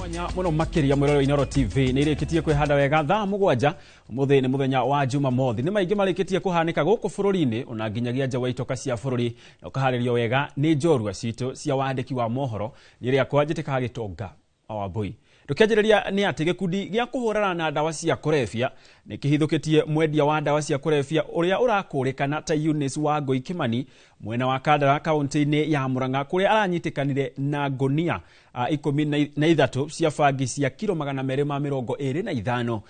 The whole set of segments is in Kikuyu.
Mwanya muno makiria mwirore Inooro TV ni irikitie kwihanda wega thaa 7 umuthi ni muthenya wa Jumamothi ni maingi marikitie kuhanika guku bururi-ini ona nginyagia nja wa itoka cia bururi na ukaharirio wega ni njorua citu cia wandiki wa mohoro ni riakwa njitikaga Gitonga Wambui. Tukianjĩrĩria nĩ atĩ gĩkundi gĩa kũhũrana na ndawa cia kũrebia nĩ kĩhithũkĩtie mwendia wa ndawa cia kũrebia ũrĩa ũrakũrĩkana ta Eunice Wangũi Kimani mwena wa Kandara kaunti-inĩ ya Murang'a kũrĩa aranyitĩkanire na ngonia 13 cia bangi cia kiro 225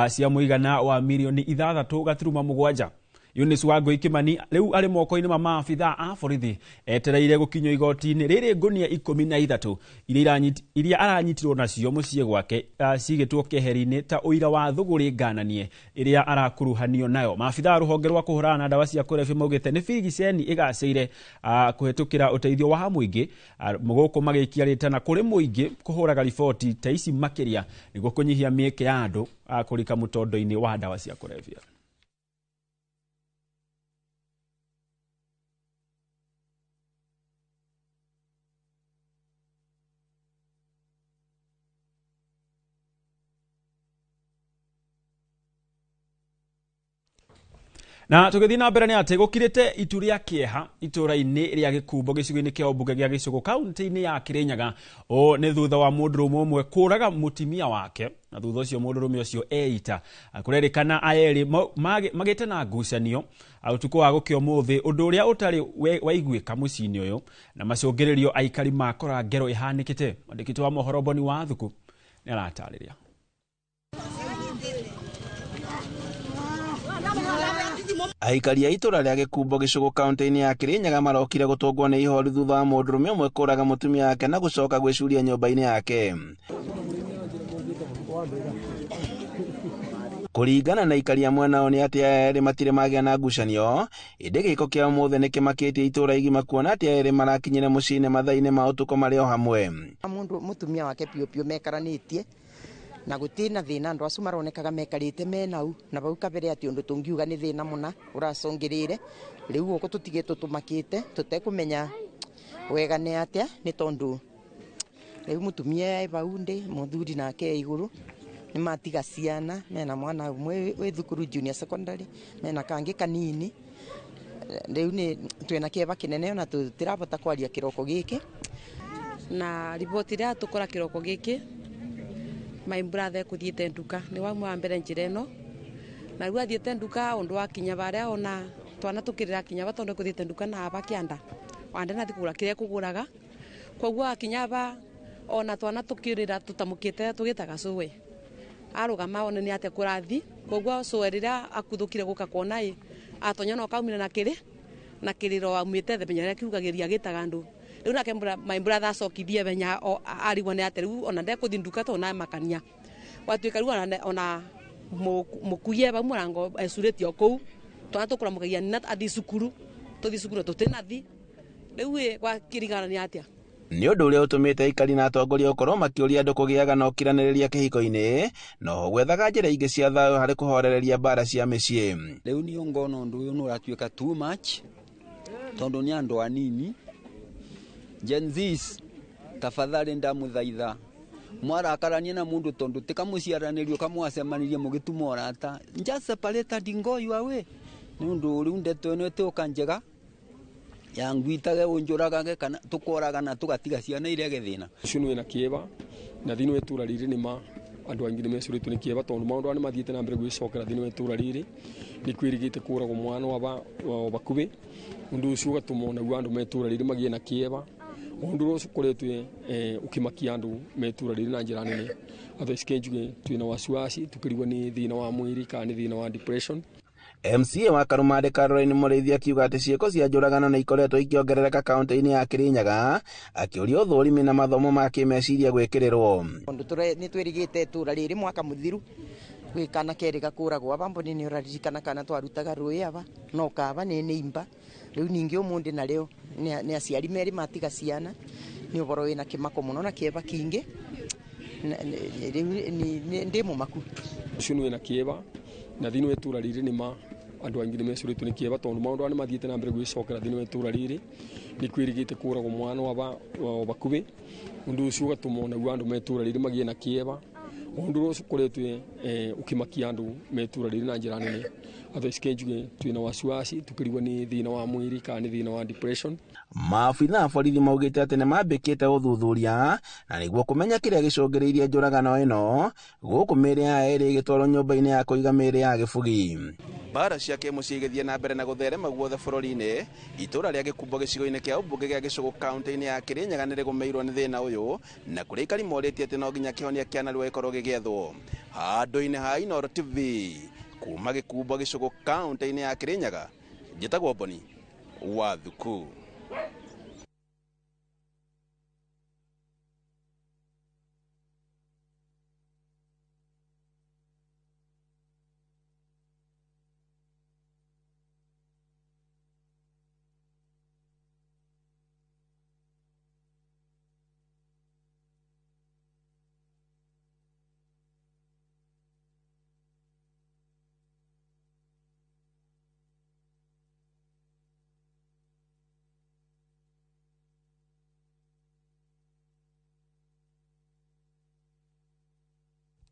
cia mũigana wa mirioni 6.7. Eunice Wangũi Kimani rĩu arĩ moko-inĩ ma maabithaa a borithi etereire gũkinyio igoti-inĩ rĩrĩ ngonia 13 iria aranyitirwo nacio mũciĩ gwake cigĩtwo keheri-inĩ ta ũira wa thũgũrĩ ngananie ĩrĩa arakuruhanio nayo. Maabithaa rũhonge rwa kũhũrana na ndawa cia kũrebia maugĩte nĩ birigiceni ĩgacĩire kũhetũkĩra ũteithio wa mũingĩ gũkũ magĩikia rĩtana kũrĩ mũingĩ kũhũraga riboti ta ici makĩria nĩguo kũnyihia mĩeke ya andũ kũrika mũtondo-inĩ wa ndawa cia kũrebia. Na tũgĩthiĩ na mbere nĩ atĩ gũkirĩte itu rĩa kĩeha itũũra-inĩ rĩa Gĩkumbo gĩcigo-inĩ kĩa ũmbunge gĩa Gĩcũgũ kaunti-inĩ ya Kĩrĩnyaga. Ũũ nĩ thutha wa mũndũrũme ũmwe kũraga mũtumia wake na thutha ũcio mũndũrũme ũcio eita. Kũrerĩkana aya erĩ magĩte na ngucanio ũtukũ wa gũkĩa ũmũthĩ, ũndũ ũrĩa ũtarĩ waiguĩka mũciĩ-inĩ ũyũ na macũngĩrĩrio aikari makora ngero ĩhanĩkĩte. Mwandĩki wa mohoro Boni wa Thuku nĩ aratarĩria. Aikari a itũra rĩa Gĩkumbo Gĩcũgũ kaunti-inĩ ya Kĩrĩnyaga marokire gũtũngwo nĩ ihoru thutha wa mũndũrũme ũmwe kũraga mũtumia wake na gũcoka gwĩcuria nyũmba-inĩ yake. Kũringana na aikari a mwena ũyũ nĩ atĩ aya erĩ matirĩ magĩa na ngucanio, ĩndĩ gĩko kĩa ũmũthĩ nĩ kĩmakĩtie itũra igima kuona atĩ aya erĩ marakinyire mũciĩ-inĩ mathaa-inĩ ma ũtukũ marĩ o hamwe. Mũndũ mũtumia wake piũ piũ mekaranĩtie na gutina thina andu acu maronekaga mekarite menau na bau kabere ati undu tungiuga ni thina muna uracongirire riu guku tutigitwo tumakite tutekumenya wega ni atia ni tondu riu mutumia e bau ndi muthuri nake iguru ni matiga ciana mena mwana umwe wi thukuru junior secondary mena kangi kanini riu ni twina kieva kinene ona tutirabota kwaria kiroko giki na riboti ria tukora kiroko giki. My brother kuthiite nduka ni wa mwa mbere njira ino na riu athiite nduka undu wa kinya baria ona twana tukirira kinya ba tondu kuthiite nduka na aba kianda wande na thikura kiria kuguraga koguo akinya ba ona twana tukirira tutamukite tugitaga cuwe arugama one ni ate kurathi koguo cuwe riria akuthukire guka kuona i atonya no kaumire na kiri na kiriro aumite themenya riria kiugagiria gitaga andu riu nake my brother acokithie benya arigwo ni ate riu ona ndekuthi nduka to na makania watuika riu ona mukuie ba murango ecurĩtie o kũu twana tũkũramũkagia nina athi cukuru tũthi cukuru tũtĩnathi riu ĩ gwakĩrigana nĩ atĩa. Nĩ ũndũ ũrĩa ũtũmĩte aikari na atongoria gũkorwo makĩũria andũ kũgĩaga na ũkiranĩrĩria kĩhiko-inĩ no gwethaga njĩra ingĩ cia thayũ harĩ kũhorereria mbara cia mĩciĩ. Rĩu niĩ ngona ũndũ ũyũ nĩ ũratuĩka too much tondũ nĩ andũ anini. Gen Zs tafadhali ndamuthaitha mwarakarania na mundu tondu tikamuciaranirio kamwacemanirie mugituma urata just separate and go your way ni undu riu ndeto ino itiuka njega ya ngwitage unjuragage kana tukoragana tugatiga ciana iria githina ucio ni wina kieva na thini wa itura riri ni ma andu aingi nimecuritwo ni kieva tondu maundu aya nimathiite na mbere gwicokera thini wa itura riri ni kwirigite kuragwo mwana wa bakubi undu ucio ugatuma onaguo andu me itura riri magie na kieva. Undu ucio ukoretwe ukimakia andu me itura riri na njira nene atho ici twina wasiwasi tukirigwo ni thina wa mwiri kana ni thina wa depression. MCA wa Karumande Caroline Mũrĩithi akiuga atĩ ciĩko cia njũragano nĩ ikoretwo ikĩongerereka kaunti-inĩ ya Kĩrĩnyaga akĩũria ũthũrimi na mathomo ma kĩmeciria gwĩkĩrĩrwo. Undu nĩ twĩrigĩte itũra rĩrĩ mwaka mũthiru gwĩ kana kerĩ gakũragwo aba mboni nĩ ũraririkana kana twarutaga rũĩ aba no kaba nĩ nĩimba rĩu ningĩ ũmũndĩ narĩo nĩ aciari merĩ matiga ciana nĩ ũhoro wĩna kĩmako mũno na kĩeva kingĩ rĩu ndĩ mũmaku. Ũcio nĩ wĩna kĩeva na thini wa itura rĩrĩ nĩ ma Andu aingi nimecuritwo ni kieva tondu maundu aya nimathiite na mbere gwicokera thiini wa itura riri ni kwirigite kuragwo mwana wa bakubi undu ucio ugatuma onaguo andu me itura riri magie na kieva. Undu ucio ukoretwe ukimakia andu me itura riri na njira nene athu njuge twina wasiwasi tukirigwo ni thina wa mwiri kana ni thina wa depression. Maabitha a borithi maugite ati nimambikite uthuthuria na niguo kumenya kiria gicũngĩrĩirie njũragano ĩno gũkũ mĩĩrĩ ya erĩ ĩgĩtwarwo nyũmba-inĩ ya kũiga mĩĩrĩ ya gĩbugi. Mbara cia kĩmũciĩ igĩthiĩ na mbere na gũtherema guothe bũrũri-inĩ. Itũra rĩa Gĩkumbo gĩcigo-inĩ kĩa ũmbunge gĩa Gĩcũgũ kaunti-inĩ ya Kĩrĩnyaga nĩrĩgũmĩirwo nĩ thĩna ũyũ na kũrĩa aikari morĩtie atĩ no nginya kĩhonia kĩa narua gĩkorwo gĩgĩethwo. Handũ-inĩ ha Inooro TV kuma Gĩkumbo Gĩcũgũ kaunti-inĩ ya Kĩrĩnyaga, njĩtagwo Boni wa Thuku.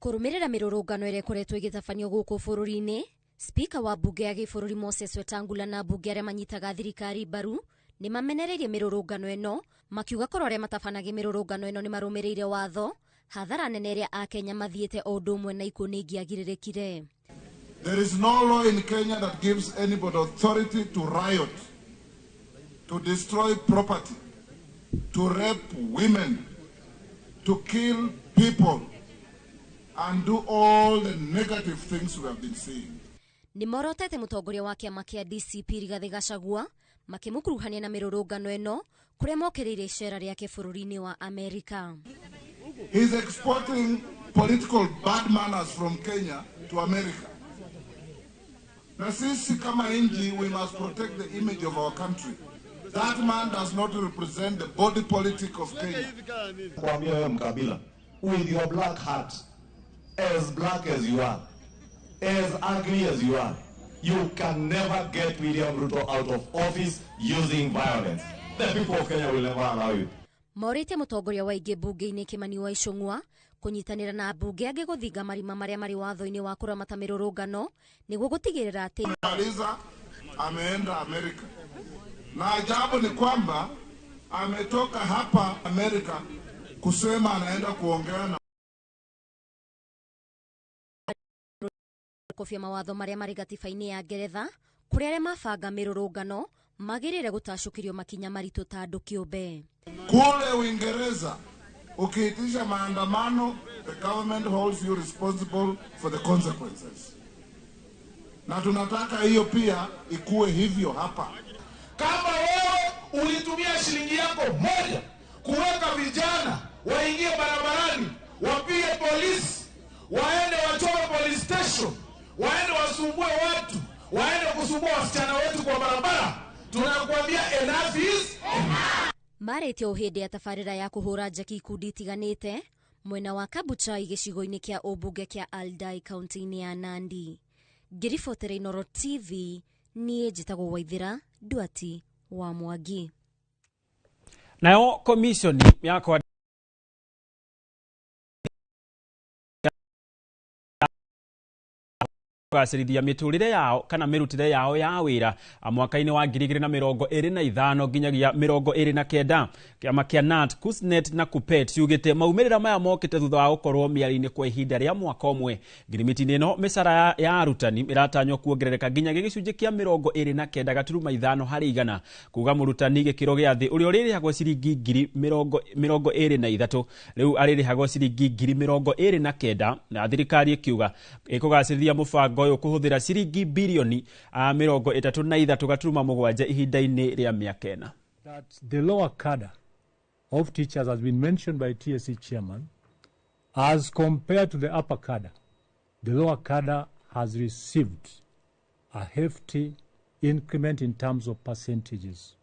Kũrũmĩrĩra mĩrũrũngano ĩrĩa ĩkoretwo ĩgĩtabanio gũkũ bũrũri-inĩ, Spika wa mbunge ya gĩbũrũri Moses Wetangula na mbunge arĩa manyitaga thirikari mbaru nĩ mamenereirie mĩrũrũngano ĩno, makiuga korwo arĩa matabanagia mĩrũrũngano ĩno nĩ marũmĩrĩire watho, hathara nene ĩrĩa Akenya mathiĩte o ũndũ ũmwe na ikuũ nĩ ingĩagirĩrĩkire. There is no law in Kenya that gives anybody authority to riot, to destroy property, to rape women, to kill people, and do all the negative things we have been seeing. Nĩ morotete mũtongoria wa kĩama kĩa DCP Rigathĩ Gachagua makĩmũkuruhania na mĩrũrũngano ĩno kũrĩa mokĩrĩire icera rĩake bũrũri-inĩ wa Amerika. He's exporting political bad manners from Kenya to America. Na sisi kama nchi, we must protect the image of our country. That man does not represent the body politic of Kenya. Kwambia wewe mkabila, with your black hat, as black as you are, as ugly as you are, you can never get William Ruto out of office using violence. The people of Kenya will never allow you. Morĩtie mũtongoria wa ingĩ mbunge-inĩ Kimani wa Ichung'wa kũnyitanĩra na mbunge angĩ gũthinga marima marĩa marĩ watho-inĩ wa kũramata mĩrũrũngano nĩguo gũtigĩrĩra atĩ Maliza ameenda Amerika. Na ajabu ni kwamba ametoka hapa Amerika kusema anaenda kuongea na kũbia mawatho marĩa marĩ gatiba-inĩ ya Ngeretha kũrĩa arĩa mabanga mĩrũrũngano magĩrĩire gũtacũkĩrio makinya maritũ ta andũ kĩũmbe. Kule Uingereza ukiitisha maandamano, the government holds you responsible for the consequences. Na tunataka hiyo pia ikue hivyo hapa. Kama wewe ulitumia shilingi yako moja kuweka vijana waingie barabarani, wapige polisi, waende wachome police station, waende wasumbue watu, waende kusumbua wasichana wetu kwa barabara, tunakuambia enough is enough. Marĩtie o hĩndĩ ya tabarĩra ya kũhũra njeki ikundi itiganĩte mwena wa Kabuchai gĩcigo-inĩ kĩa ũmbunge kĩa Aldai kaunti-inĩ ya Nandi. Ngĩribotera Inooro TV, niĩ njĩtagwo Waithĩra Duati wa Mwangi. Nayo komishoni ya kwa kugacĩrithia mĩtũrĩre yao kana mĩrutĩre yao ya wĩra mwaka-inĩ wa 2025 nginyagia 29. Kĩama kĩa KNUT, KUSNET na KUPPET ciugĩte maumĩrĩra maya mokĩte thutha wa gũkorwo mĩario-inĩ kwa ihinda rĩa mwaka ũmwe. Ngirimiti-inĩ ĩno mĩcara ya arutani ĩratanywo kuongerereka nginyagia gĩcunjĩ kĩa 29.5 harĩ igana, kuga mũrutani gĩkĩro gĩa thĩ ũrĩa ũrĩrĩhagwo ciringi ngiri 23 rĩu arĩrĩhagwo ciringi ngiri 29, na thirikari ĩkiuga ĩkũgacĩrithia mũbango ũyũ kũhũthĩra ciringi bilioni 33.7 ihinda-inĩ rĩa mĩaka ĩna. That the lower cadre of teachers has been mentioned by TSC chairman, as compared to the upper cadre, the lower cadre has received a hefty increment in terms of percentages.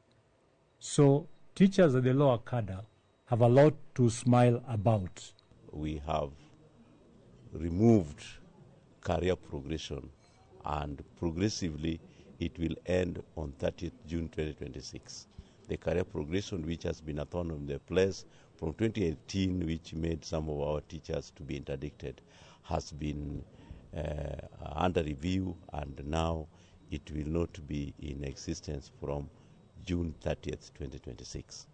So teachers at the lower cadre have a lot to smile about. We have removed career progression And progressively it will end on 30th June 2026. The career progression, which has been a thorn in the place from 2018, which made some of our teachers to be interdicted, has been under review, and now it will not be in existence from June 30th, 2026.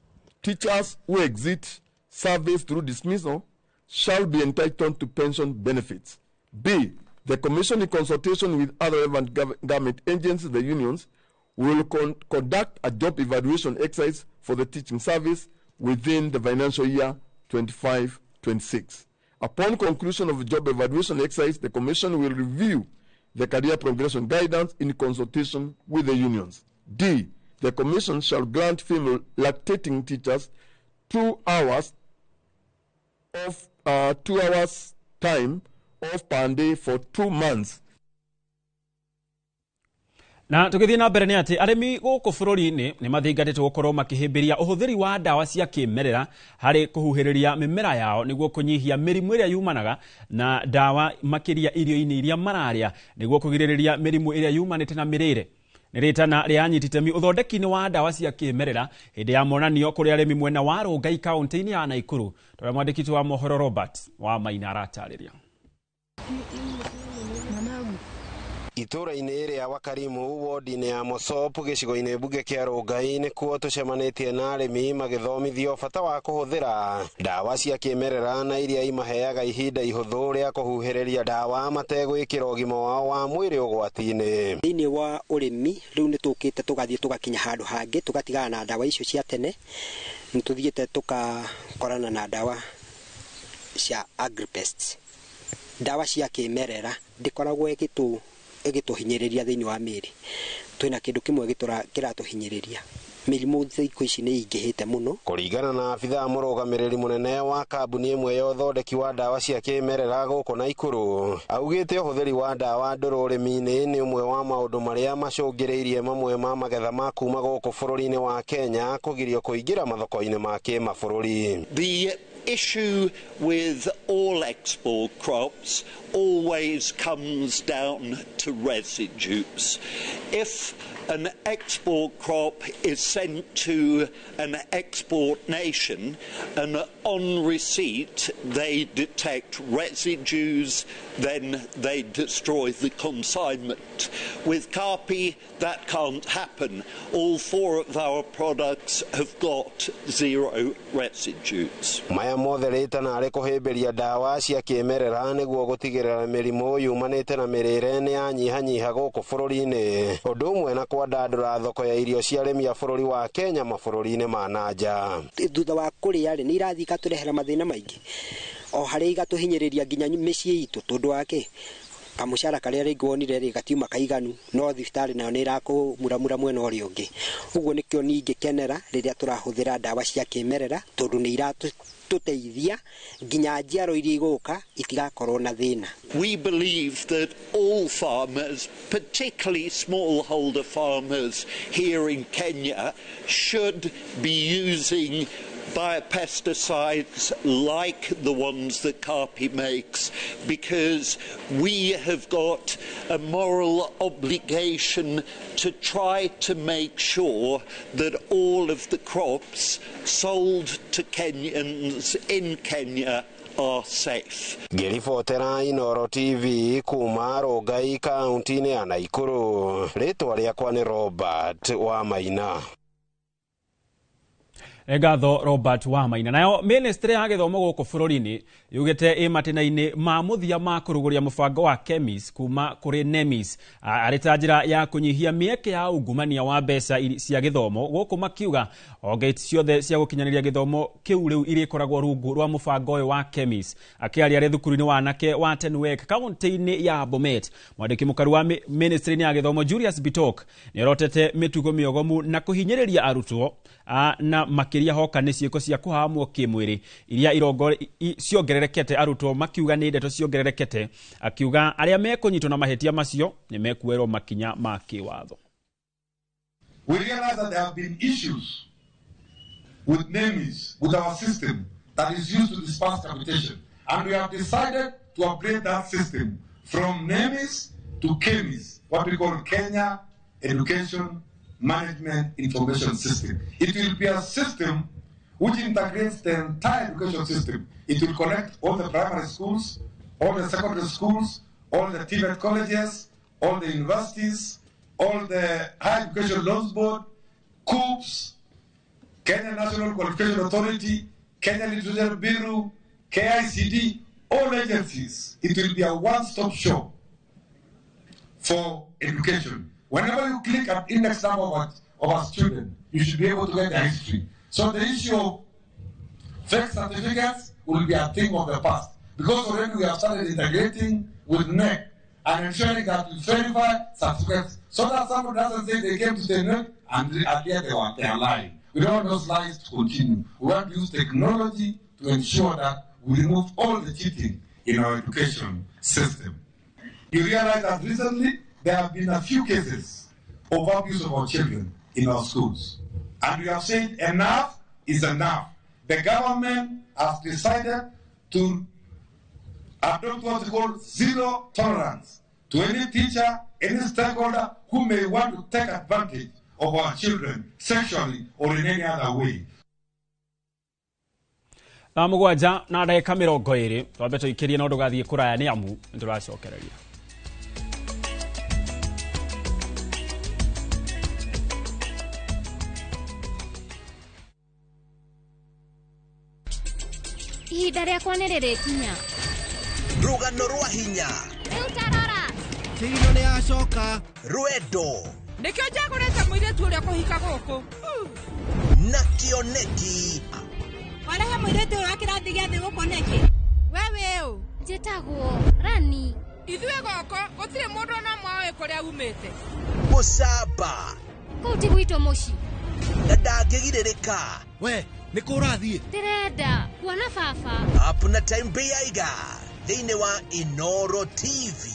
Teachers who exit service through dismissal shall be entitled to pension benefits. B, the Commission, in consultation with other relevant government agencies, the unions, will conduct a job evaluation exercise for the teaching service within the financial year 25-26. Upon conclusion of the job evaluation exercise, the Commission will review the career progression guidance in consultation with the unions. D, the Commission shall grant female lactating teachers 2 hours of 2 hours time off per day for 2 months. Na tũgĩthiĩ na mbere nĩ atĩ arĩmi gũkũ bũrũri-inĩ nĩ mathingatĩtwo gũkorwo makĩhĩmbĩria ũhũthĩri wa ndawa cia kĩmerera harĩ kũhuhĩrĩria mĩmera yao nĩguo kũnyihia mĩrimũ ĩrĩa yumanaga na ndawa makĩria irio-inĩ iria mararĩa nĩguo kũgirĩrĩria mĩrimũ ĩrĩa yumanĩte na mĩrĩre. Nĩ rĩtana rĩa anyiti itemi ũthondeki-inĩ wa ndawa cia kĩmerera hĩndĩ ya monanio kũrĩ arĩmi mwena wa Rongai kaũntĩ-inĩ ya Naikuru. Tũrĩa mwandĩki wa mohoro Robert wa Maina aratarĩria. Itũra-inĩ rĩa Wakarimu wodi-inĩ ya Mosop gĩcigo-inĩ mbunge kĩa Rongai nĩkuo tũcemanĩtie na arĩmi magĩthomithio bata wa kũhũthĩra ndawa cia kĩmerera na iria imaheaga ihinda ihũthũ rĩa kũhuhĩrĩria ndawa mategwĩkĩra ũgima wao wa mwĩrĩ ũgwati-inĩ. Thĩinĩ wa ũrĩmi rĩu nĩ tũkĩte tũgathiĩ tũgakinya handũ hangĩ tũgatigana na ndawa icio cia tene, nĩ tũthiĩte tũkakorana na ndawa cia agripests. Ndawa cia kĩmerera ndĩkoragwo ĩgĩtũhinyĩrĩria thĩinĩ wa mĩĩrĩ. Twĩna kĩndũ kĩmwe kĩratũhinyĩrĩria. Mĩrimũ thikũ ici nĩ ingĩhĩte mũno. Kũringana na abithaa mũrũgamĩrĩri mũnene wa kambuni ĩmwe ya ũthondeki wa ndawa cia kĩmerera gũkũ Naikuru, augĩte ũhũthĩri wa ndawa ndũrũ ũrĩmi-inĩ nĩ ũmwe wa maũndũ marĩa macũngĩrĩirie mamwe ma magetha ma kuma gũkũ bũrũri-inĩ wa Kenya kũgirio kũingĩra mathoko-inĩ ma kĩmabũrũri. The issue with all export crops always comes down to residues. If an export crop is sent to an export nation and on receipt they detect residues, then they destroy the consignment. With Carpi, that can't happen. All four of our products have got zero residues. Maya mothe rĩtana arĩ kũhĩmbĩria ndawa cia kĩmerera nĩguo gũtigĩrĩra mĩrimũ yumanĩte na mĩrĩre nĩ yanyihanyiha gũkũ bũrũri-inĩ, ũndũ ũmwe na kwandandũra thoko ya irio cia arĩmi a bũrũri wa Kenya mabũrũri-inĩ ma na nja. Thutha wa kũrĩa rĩ, nĩ irathiĩ ikatũrehera mathĩna maingĩ o harĩa igatũhinyĩrĩria nginya mĩciĩ itũ tondũ wa kĩ kamũcara karĩa rĩngĩ wonire rĩ gatiuma kaiganu, no thibitarĩ nayo nĩ ĩrakũmuramura mwena ũrĩa ũngĩ. Ũguo nĩkĩo niĩ ingĩkenera rĩrĩa tũrahũthĩra ndawa cia kĩmerera tondũ nĩ iratũteithia nginya njiaro iria igũka itigakorwo na thĩna. We believe that all farmers, particularly smallholder farmers here in Kenya, should be using biopesticides like the ones that Carpi makes, because we have got a moral obligation to try to make sure that all of the crops sold to Kenyans in Kenya are safe. Ngĩribotera Inooro TV kuma Rongai kaunti-inĩ ya Naikuru, rĩtwa rĩakwa nĩ Robert wa Maina. Ngatho Robert wa Maina. Nayo ministry ya gĩthomo gũkũ bũrũri-inĩ yugĩte ĩ matĩna-inĩ ma mũthia ma kũrugũria mũbango wa KEMIS kuma kũrĩ NEMIS arĩ ta njĩra ya kũnyihia mĩeke ya ungumania wa mbeca cia gĩthomo gũkũ, makiuga honge ciothe cia gũkinyanĩria gĩthomo kĩu rĩu irĩkoragwo rungu rwa mũbango ũyũ wa KEMIS. Akĩaria arĩ thukuru-inĩ wa anake wa Tenwek kaunti-inĩ ya Bomet, mwandĩki mũkaru wa ministry-inĩ ya gĩthomo Julius Bitok nĩorotete mĩtugo mĩogomu na kũhinyĩrĩria arutwo na makĩria hoka nĩ ciĩko cia kũhamwo kĩmwĩrĩ iria ciongererekete, arutwo makiuga nĩ ndeto ciongererekete, akiuga arĩa mekũnyitwo na mahĩtia macio nĩ mekuoerwo makinya ma kĩwatho. We realize that there have been issues with NEMIS, with our system that is used to disperse capitation, and we have decided to upgrade that system from NEMIS to KEMIS, what we call Kenya Education Management Information System. It will be a system which integrates the entire education system. It will connect all the primary schools, all the secondary schools, all the TVET colleges, all the universities, all the Higher Education Loans Board, KUCCPS, Kenya National Qualification Authority, Kenya Literature Bureau, KICD, all agencies. It will be a one-stop shop for education. Whenever you click an index number of a student, you should be able to get the history. So the issue of fake certificates will be a thing of the past, because already we have started integrating with NEC and ensuring that we verify certificates so that someone doesn't say they came to the NEC and yet they are lying. We don't want those lies to continue. We want to use technology to ensure that we remove all the cheating in our education system. You realize that recently there have been a few cases of abuse of our children in our schools. And we have said enough is enough. The government has decided to adopt what we call zero tolerance to any teacher, any stakeholder who may want to take advantage of our children sexually or in any other way. Thaa mũgwanja na ndagĩka 20 twambe tũikĩrie no ndũgathiĩ kũraya nĩ amu nĩtũracokereria. Ihinda rĩakwa nĩ rĩrĩkinya. Rũgano rwa hinya. Rĩu tarora. Kĩino nĩ yacoka. Rwendo. Nĩkĩo njagũrĩte mũirĩtu ũrĩa kũhika gũkũ. Na kĩoneki. Warehe mũirĩtu ũyũ wa kĩrathi gĩa thĩ gũkũ nĩkĩ? We wĩ ũ? Njĩtagwo Rani. Ithuĩ gũkũ gũtirĩ mũndũ ona ũmwe ũĩ kũrĩa umĩte. Gũcamba. Kũu ti gwitũ mũciĩ. Na ndangĩgirĩrĩka. We, nĩ kũ ũrathiĩ? Ndĩrenda kuona baba. Up na Time Beiga thĩinĩ wa Inoro TV.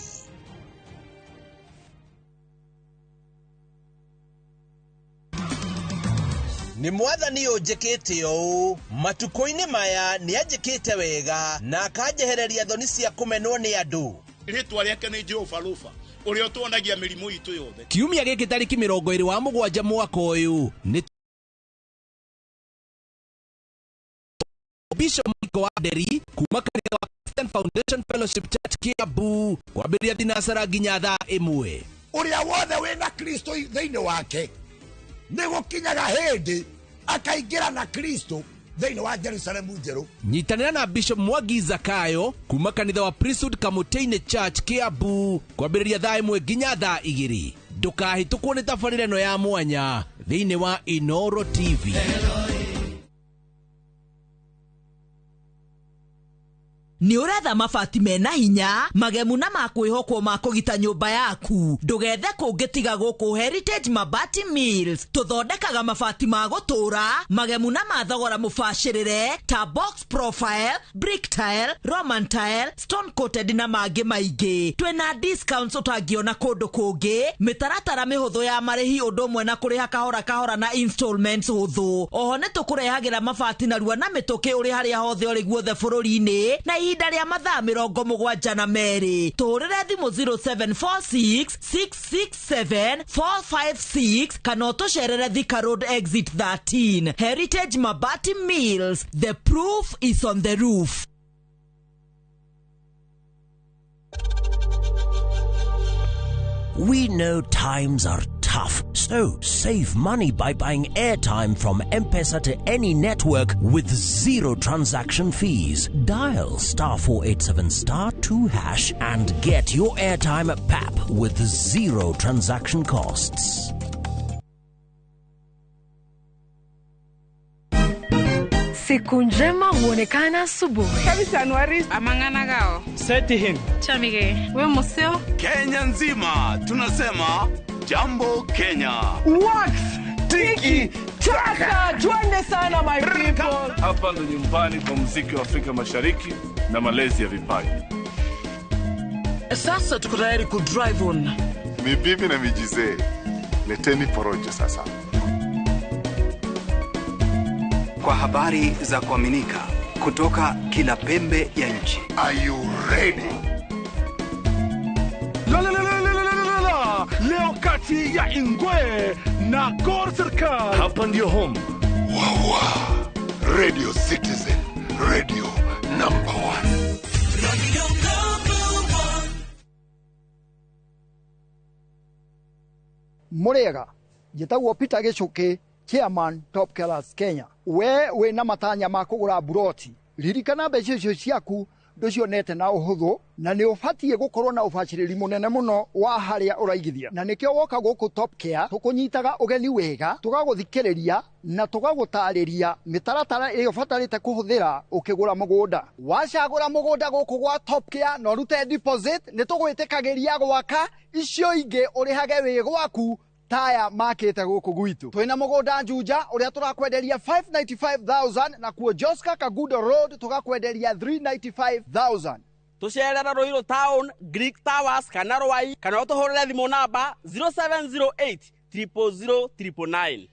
Nĩ mwathani ũnjĩkĩte ũũ matukũ-inĩ maya nĩ anjĩkĩte wega na akanjehereria thoni cia kũmenwo nĩ andũ. Rĩtwa rĩake nĩ Jehova Rufa ũrĩa ũtuonagia mĩrimũ itũ yothe. Kiumia gĩkĩ tarĩki 27 mwaka ũyũ nĩ Bishop Michael Wanderi kuma kanitha wa Christian Foundation Fellowship Church Kiambu kwambĩrĩria thinacara nginya thaa 1. Ũrĩa wothe wĩna Kristo thĩinĩ wake nĩ gũkinyaga hĩndĩ akaingĩra na Kristo thĩinĩ wa Jerusalemu njerũ. Nyitanĩra na Bishop Mwangi Zakayo kuma kanitha wa Priesthood Kamũtĩ-inĩ Church Kiambu kwambĩrĩria thaa 1 nginya thaa 2. Ndũkahĩtũkwo nĩ tabarĩra ĩno ya mwanya thĩinĩ wa Inoro TV. Nĩ ũretha mabati mena hinya magemu na makwĩhokwo ma kũgita nyũmba yaku. Ndũgethe kũngĩ tiga gũkũ Heritage Mabati Mills. Tũthondekaga mabati ma gũtũra magemu na ma thogora mũbacĩrĩre ta box profile, brick tile, Roman tile, stone coated na mangĩ maingĩ. Twĩna discounts ũtangĩona kũndũ kũngĩ, mĩtaratara mĩhũthũ ya marĩhi ũndũ ũmwe na kũrĩha kahora kahora na installments hũthũ. Oho nĩ tũkũrehagĩra mabati narua na mĩtũkĩ ũrĩ harĩa hothe ũrĩ guothe bũrũri-inĩ na ihinda rĩa mathaa 72. Tũhũrĩre thimũ 0746 667 456 kana ũtũcerere Thika Road Exit 13. Heritage Mabati Mills, the proof is on the roof. We know times are tough, so save money by buying airtime from M-Pesa to any network with zero transaction fees. Dial *487*2# and get your airtime at PAP with zero transaction costs. Siku njema huonekana asubuhi. Kabisa Anuari. Amangana gao. Seti him. Chamige. We museo. Kenya nzima tunasema Jambo Kenya. Wax tiki taka. Twende sana my people. Hapa ndo nyumbani kwa muziki wa Afrika Mashariki na malezi ya vipaji. Sasa tuko tayari ku drive on. Mibibi na mijizee. Leteni porojo sasa. Kwa habari za kuaminika kutoka kila pembe ya nchi. Are you ready? Kati ya Ingwe na Gor Serikal. Hapa ndio home. Wawa Radio Citizen, radio number 1. Radio number 1. Murega njĩtagwo Peter Gichuki, chairman Top Killers Kenya. We wĩna matanya ma kũgũra buroti, ririkana mbeca icio ciaku ndũcionete na ũhũthũ, na nĩ ũbatiĩ gũkorwo na ũbacĩrĩri mũnene mũno wa harĩa ũraigithia. Na nĩkĩo woka gũkũ Top Care tũkũnyitaga ũgeni wega, tũgagũthikĩrĩria na tũgagũtarĩria mĩtaratara ĩrĩa ũbatarĩte kũhũthĩra ũkĩgũra mũgũnda. Wacagũra mũgũnda gũkũ gwa Top Care na ũrute deposit, nĩ tũgwĩtĩkagĩria gwaka icio ingĩ ũrĩhage wĩ gwaku taya makite guku gwitu. Twina mugunda Juja uria turakwenderia 595,000 na kuo Joska Kagudo Road tugakwenderia 395,000. Tucerera Ruiru Town, Greek Towers kana Rwai kana utuhurire thimu namba 0708 000 999.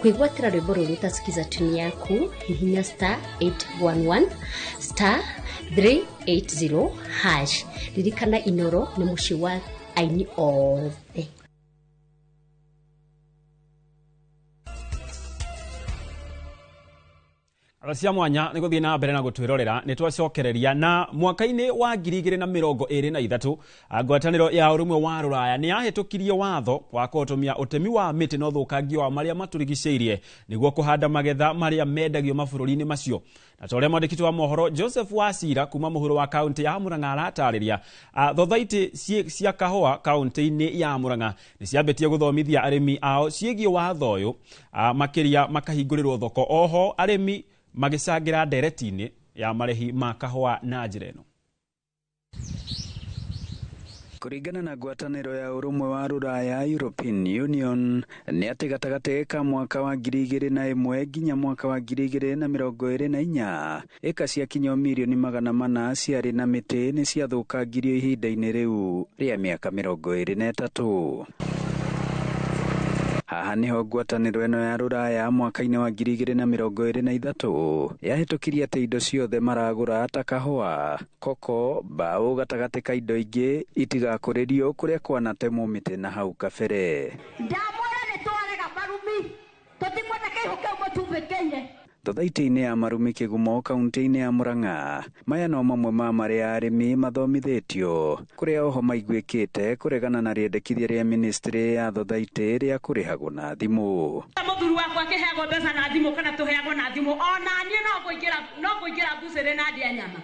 Kwigwatira rwimbo ruru utasikiza tuni yaku hihinya star 811 star 380 hash. Ririkana Inoro ni muciĩ wa aini othe. Cia mwanya nĩ gũthiĩ na mbere na gũtwĩrorera nĩ twacokereria na mwaka-inĩ wa 2023 ngwatanĩro ya ũrũmwe wa Rũraya nĩ yahĩtũkirie watho wa kũhotomia ũtemi wa mĩtĩ na ũthũkangia wa marĩa matũrigicĩirie nĩguo kũhanda magetha marĩa mendagio mabũrũri-inĩ macio. Na ta ũrĩa mwandĩki wa mohoro Joseph Wacira kuma mũhuro wa kaunti ya Murang'a aratarĩria, thothaitĩ cia kahũa kaunti-inĩ ya Murang'a nĩ ciambĩtie gũthomithia arĩmi ao ciĩgiĩ watho ũyũ, makĩria makahingũrĩrwo thoko. Oho arĩmi magĩcangĩra ndereti-inĩ ya marĩhi ma kahũa na njĩra ĩno. Kũringana na ngwatanĩro ya ũrũmwe wa Rũraya European Union nĩ atĩ gatagatĩ ka mwaka wa 2001 nginya mwaka wa 2024 ĩka cia kinyo mirioni 400 ciarĩ na mĩtĩ nĩ ciathũkangirio ihinda-inĩ rĩu rĩa mĩaka 23. Haha niho ngwatanĩro ĩno ya Rũraya mwaka-inĩ wa 2023 yahĩtũkirie atĩ indo ciothe maragũra ta kahũa, koko, mbaũ gatagatĩ ka indo ingĩ itigakũrĩrio kũrĩa kwanatemwo mĩtĩ na hau kabere. Ndamwĩra nĩ twarega marumi, tũtikwenda kĩihũ kĩu mũtumbĩkĩire. Thothaitĩ-inĩ ya Marumi Kĩgumo kaunti-inĩ ya Murang'a, maya no mamwe ma marĩa arĩmi mathomithĩtio kũrĩa oho maiguĩkĩte kũregana na rĩendekithia rĩa ministry ya thothaitĩ rĩa kũrĩhagwo na thimũ. Mũthuri wakwa akĩheagwo mbeca na thimũ kana tũheagwo na thimũ, ona niĩ no ngũingĩra mbucĩrĩ na ndĩe nyama,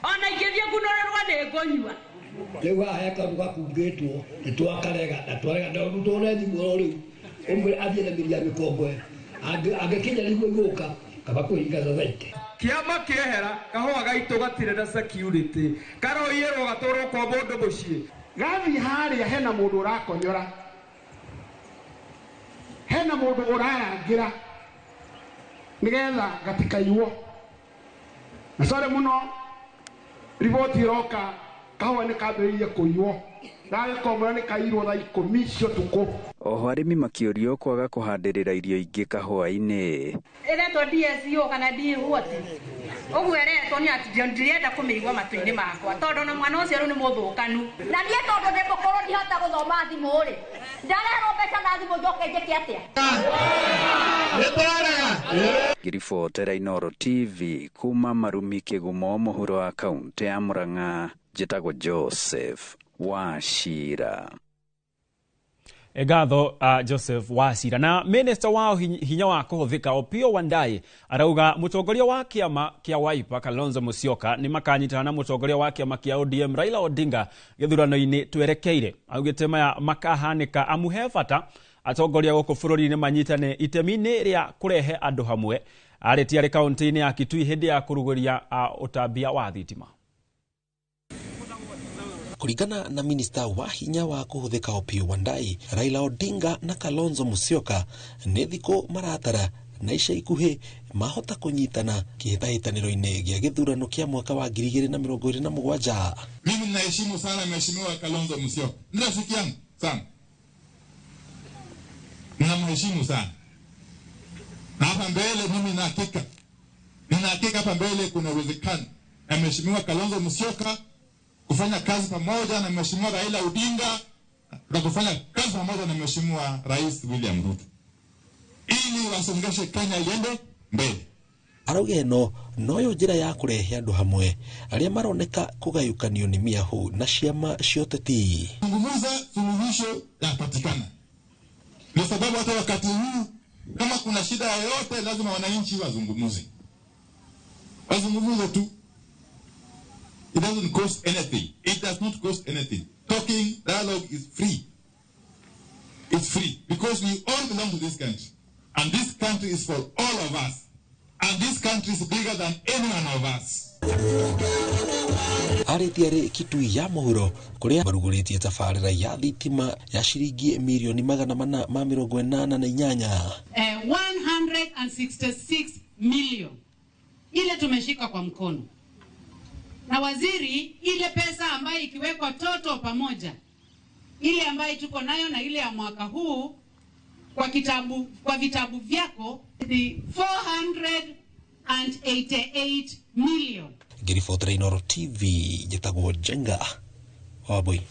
ona ingĩthiĩ ngunũrĩrwo nĩ ngũnyua. Rĩu haha he kaũndũ gakungĩtwo nĩ twakarega na twarega na ũrutwo na thimũ oro rĩu ũmwĩre athiĩ na mĩri ya mĩkongoe angĩkinya nĩguo igũka kaba kũhinga thothaitĩ. Kĩama kĩehera kahũa gaitũ gatirĩ na security, karoiyĩrwo gatwarwo kwa mũndũ mũciĩ. Gathiĩ harĩa hena mũndũ ũrakonyora, hena mũndũ ũrarangĩra nĩgetha gatikaiywo. Na sorry mũno, riboti ĩroka kahũa nĩ kambĩrĩirie kũiywo, gagĩkomora nĩ kaiyirwo thaa 10 cia ũtukũ. Oho arĩmi makĩũrio kwaga kũhandĩrĩra irio ingĩ kahũa-inĩ. Ĩretwo DSO kana D what? Ũguo ĩretwo nĩ atĩ ndirenda kũmĩigua matũ-inĩ makwa tondũ na mwana ũcio rĩu nĩ mũthũkanu. Na niĩ tondũ ndĩ mũkũrũ ndihota gũthoma thimũ rĩ, ndareherwo mbeca na thimũ njoke njĩke atĩa? Ngĩribotera Inooro TV kuma Marumi Kĩgumo mũhuro wa kaunti ya Murang'a, njĩtagwo Joseph Wachira. Ngatho Joseph Wachira. Na minister wa hinya wa kũhũthĩka Opiyo Wandayi arauga mũtongoria wa kĩama kĩa Wiper Kalonzo Musyoka nĩ makanyitana na mũtongoria wa kĩama kĩa ODM Raila Odinga gĩthurano-inĩ twerekeire. Augĩte maya makahanĩka amu he bata atongoria gũkũ bũrũri-inĩ manyitane itemi-inĩ rĩa kũrehe andũ hamwe. Arĩtie arĩ kaunti-inĩ ya Kitui hĩndĩ ya kũrugũria ũtambia wa thitima. Kulingana na minista wa hinya wa kuhuthika Opiyo Wandayi, Raila Odinga na Kalonzo Musyoka nĩ thikũ maratara na ica ikuhĩ mahota kũnyitana kĩhĩtahĩtanĩro-inĩ gĩa gĩthurano kĩa mwaka wa 2027. Mimi ninaheshimu sana Mheshimiwa Kalonzo Musyoka, ni rafiki yangu sana, ninamheshimu sana, na hapa mbele mimi nina hakika hapa mbele kuna uwezekano na Mheshimiwa Kalonzo Musyoka kufanya kazi pamoja na Mheshimiwa Raila Odinga na kufanya kazi pamoja na Mheshimiwa Rais William Ruto ili wasongeshe Kenya iende mbele. Arauga ĩno noyo njĩra ya kũrehe andũ hamwe arĩa maroneka kũgayũkanio nĩ mĩahũ na ciama cia ũteti. Zungumza, suluhisho yapatikana. Ndio sababu hata wakati huu kama kuna shida yoyote lazima wananchi wazungumze. Wazungumze tu. It doesn't cost anything. It does not cost anything. Talking, dialogue is free. It's free because we all belong to this country. And this country is for all of us. And this country is bigger than any one of us. Arĩtie arĩ Kitui ya mũhuro kũrĩa marugũrĩtie tabarĩra ya thitima ya ciringi mirioni 488. 166 million ile tumeshika kwa mkono na waziri, ile pesa ambayo ikiwekwa toto pamoja ile ambayo tuko nayo na ile ya mwaka huu kwa vitabu vyako ni 488 million. Ngĩribotera Inooro TV njĩtagwo Njenga Wambui.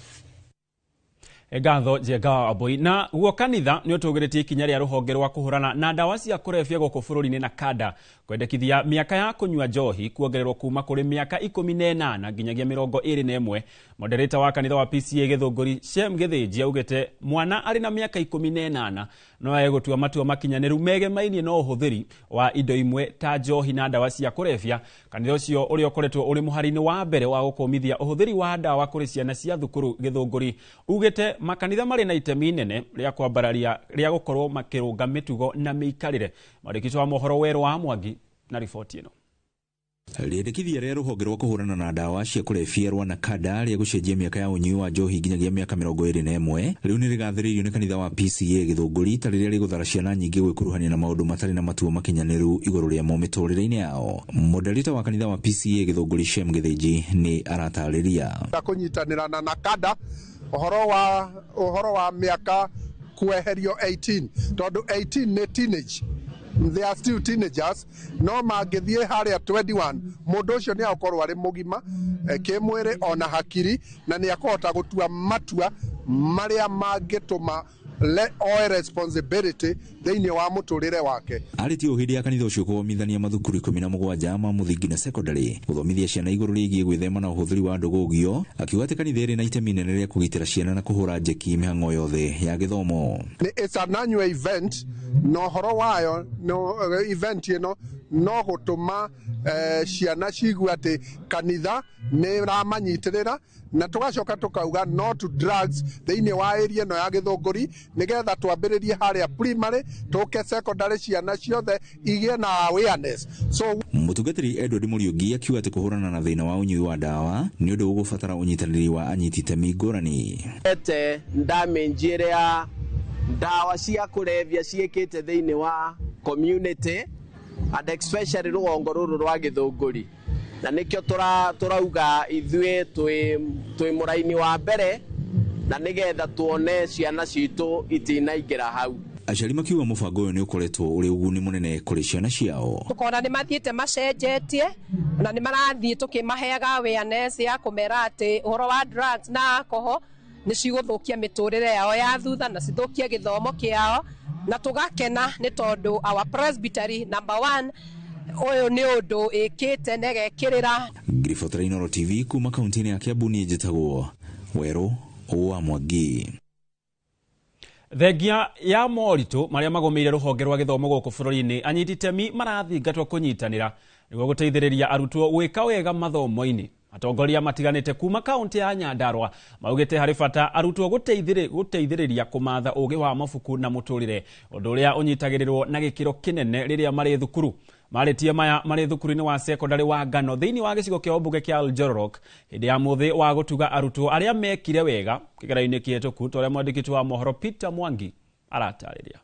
Ngatho Njenga Wambui. Na guo kanitha nĩ ũtũgĩrĩtie ikinya rĩa rũhonge rwa kũhũrana na ndawa cia kũrebia gũkũ bũrũri-inĩ na kada kwendekithia mĩaka ya kũnyua njohi kuongererwo kuma kũrĩ mĩaka 18 nginyagia 21. Moderator wa kanitha wa PCA Gĩthũngũri Shem Gĩthĩnji augĩte mwana arĩ na mĩaka 18 no egũtua matua makinyanĩru megemainie na ũhũthĩri wa indo imwe ta njohi na ndawa cia kũrebia. Kanitha ũcio ũrĩa ũkoretwo ũrĩ mũhari-inĩ wa mbere wa gũkũmithia ũhũthĩri wa ndawa kũrĩ ciana cia thukuru Gĩthũngũri ugĩte makanitha marĩ na itemi inene rĩa kwambararia rĩa gũkorwo makĩrũnga mĩtugo na mĩikarĩre. Mwandĩki wa mohoro Werũ wa Mwangi na riboti ĩno. Rĩendekithia rĩa rũhonge rwa kũhũrana na ndawa cia kũrebia rwa NACADA rĩa gũcenjia mĩaka ya ũnyui wa njohi nginyagia mĩaka 21 rĩu nĩ rĩgathĩrĩirio nĩ kanitha wa PCA Gĩthũngũri ta rĩrĩa rĩgũthara ciana nyingĩ gwĩkuruhania na maũndũ matarĩ na matua makinyanĩru igũrũ rĩamo mĩtũrĩre-inĩ yao. Moderator wa kanitha wa PCA Gĩthũngũri Shem Gĩthĩnji nĩ aratarĩria kũnyitanĩra na NACADA ũhoro wa mĩaka kweherio 18 tondũ 18 nĩ teenage, they are still teenagers, no mangĩthiĩ harĩa 21 mũndũ ũcio nĩ agũkorwo arĩ mũgima kĩmwĩrĩ ona hakiri na nĩ akũhota gũtua matua marĩa mangĩtũma oe responsibility thĩinĩ wa mũtũrĩre wake. Arĩtie hĩndĩ ya kanitha ũcio kũgomithania mathukuru 17 ma mũthingi na secondary gũthomithia ciana igũrũ rĩgiĩ gwĩthema na ũhũthĩri wa ndũgũgio, akiuga atĩ kanitha ĩrĩ na itemi inene rĩa kũgitĩra ciana na kũhũra njeki mĩhang'o yothe ya gĩthomo. Nĩ it's an annual event na ũhoro wayo no event ĩno no gũtũma ciana ciigue atĩ kanitha nĩ ĩramanyitĩrĩra na tũgacoka tũkauga no to drugs thĩinĩ wa area ĩno ya Gĩthũngũri nĩgetha twambĩrĩrie harĩa primary tũke secondary ciana ciothe igĩe na awareness. So Mũtungatĩri Edward Mũriũngi akiuga atĩ kũhũrana na thĩna wa ũnyui wa ndawa nĩ ũndũ ũgũbatara ũnyitanĩri wa anyiti itemi ngũrani. Ete damage ĩrĩa ndawa cia kũrebia ciĩkĩte thĩinĩ wa community and especially rũgongo rũrũ rwa Gĩthũngũri, na nĩkĩo tũrauga ithuĩ twĩ mũraini wa mbere na nĩgetha tuone ciana citũ itinaingĩra hau. Aciari makiuga mũbango ũyũ nĩ ũkoretwo ũrĩ ũguni mũnene kũrĩ ciana ciao. Tũkona nĩ mathiĩte macenjetie na nĩ marathiĩ tũkĩmaheaga awareness ya kũmera atĩ ũhoro wa drugs na alcohol nĩ cigũthũkia mĩtũrĩre yao ya thutha na cithũkie gĩthomo kĩao, na tũgakena nĩ tondũ our presbytery number 1 ũyũ nĩ ũndũ ĩkĩte na ĩgekĩrĩra. Ngiribotera Inooro TV kuma kaunti-inĩ ya Kiambu niĩ njĩtagwo Werũ wa Mwangi. Thengia ya moritũ marĩa magũmĩire rũhonge rwa gĩthomo gũkũ bũrũri-inĩ, anyiti itemi marathingatwo kũnyitanĩra nĩguo gũteithĩrĩria arutwo gwĩka wega mathomo-inĩ. Atongoria matiganĩte kuma kaunti ya Nyandarua maugĩte harĩ bata arutwo gũteithĩrĩria kũmatha ũgĩ wa mabuku na mũtũrĩre, ũndũ ũrĩa ũnyitagĩrĩrwo na gĩkĩro kĩnene rĩrĩa marĩ thukuru. Marĩtie maya marĩ thukuru-inĩ wa secondary wa Ngano thĩinĩ wa gĩcigo kĩa ũmbunge kĩa Oljororok hĩndĩ ya mũthĩ wa gũtuga arutwo arĩa mekire wega kĩgeranio-inĩ kĩhetũku, ta ũrĩa mwandĩki wa mohoro Peter Mwangi aratarĩria.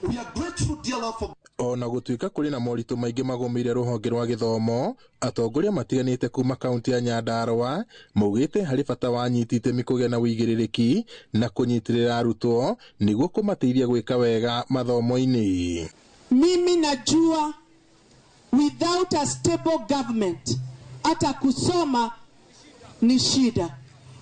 We are grateful, dear Lord, for Ona gũtuĩka kũrĩ na moritũ maingĩ magũmĩire rũhonge rwa gĩthomo, atongoria matiganĩte kuma kaunti ya Nyandarũa maugĩte harĩ bata wa anyiti itemi kũgĩa na ũigĩrĩrĩki na kũnyitĩrĩra arutwo nĩguo kũmateithia gwĩka wega mathomo-inĩ. Mimi najua without a stable government hata kusoma ni shida.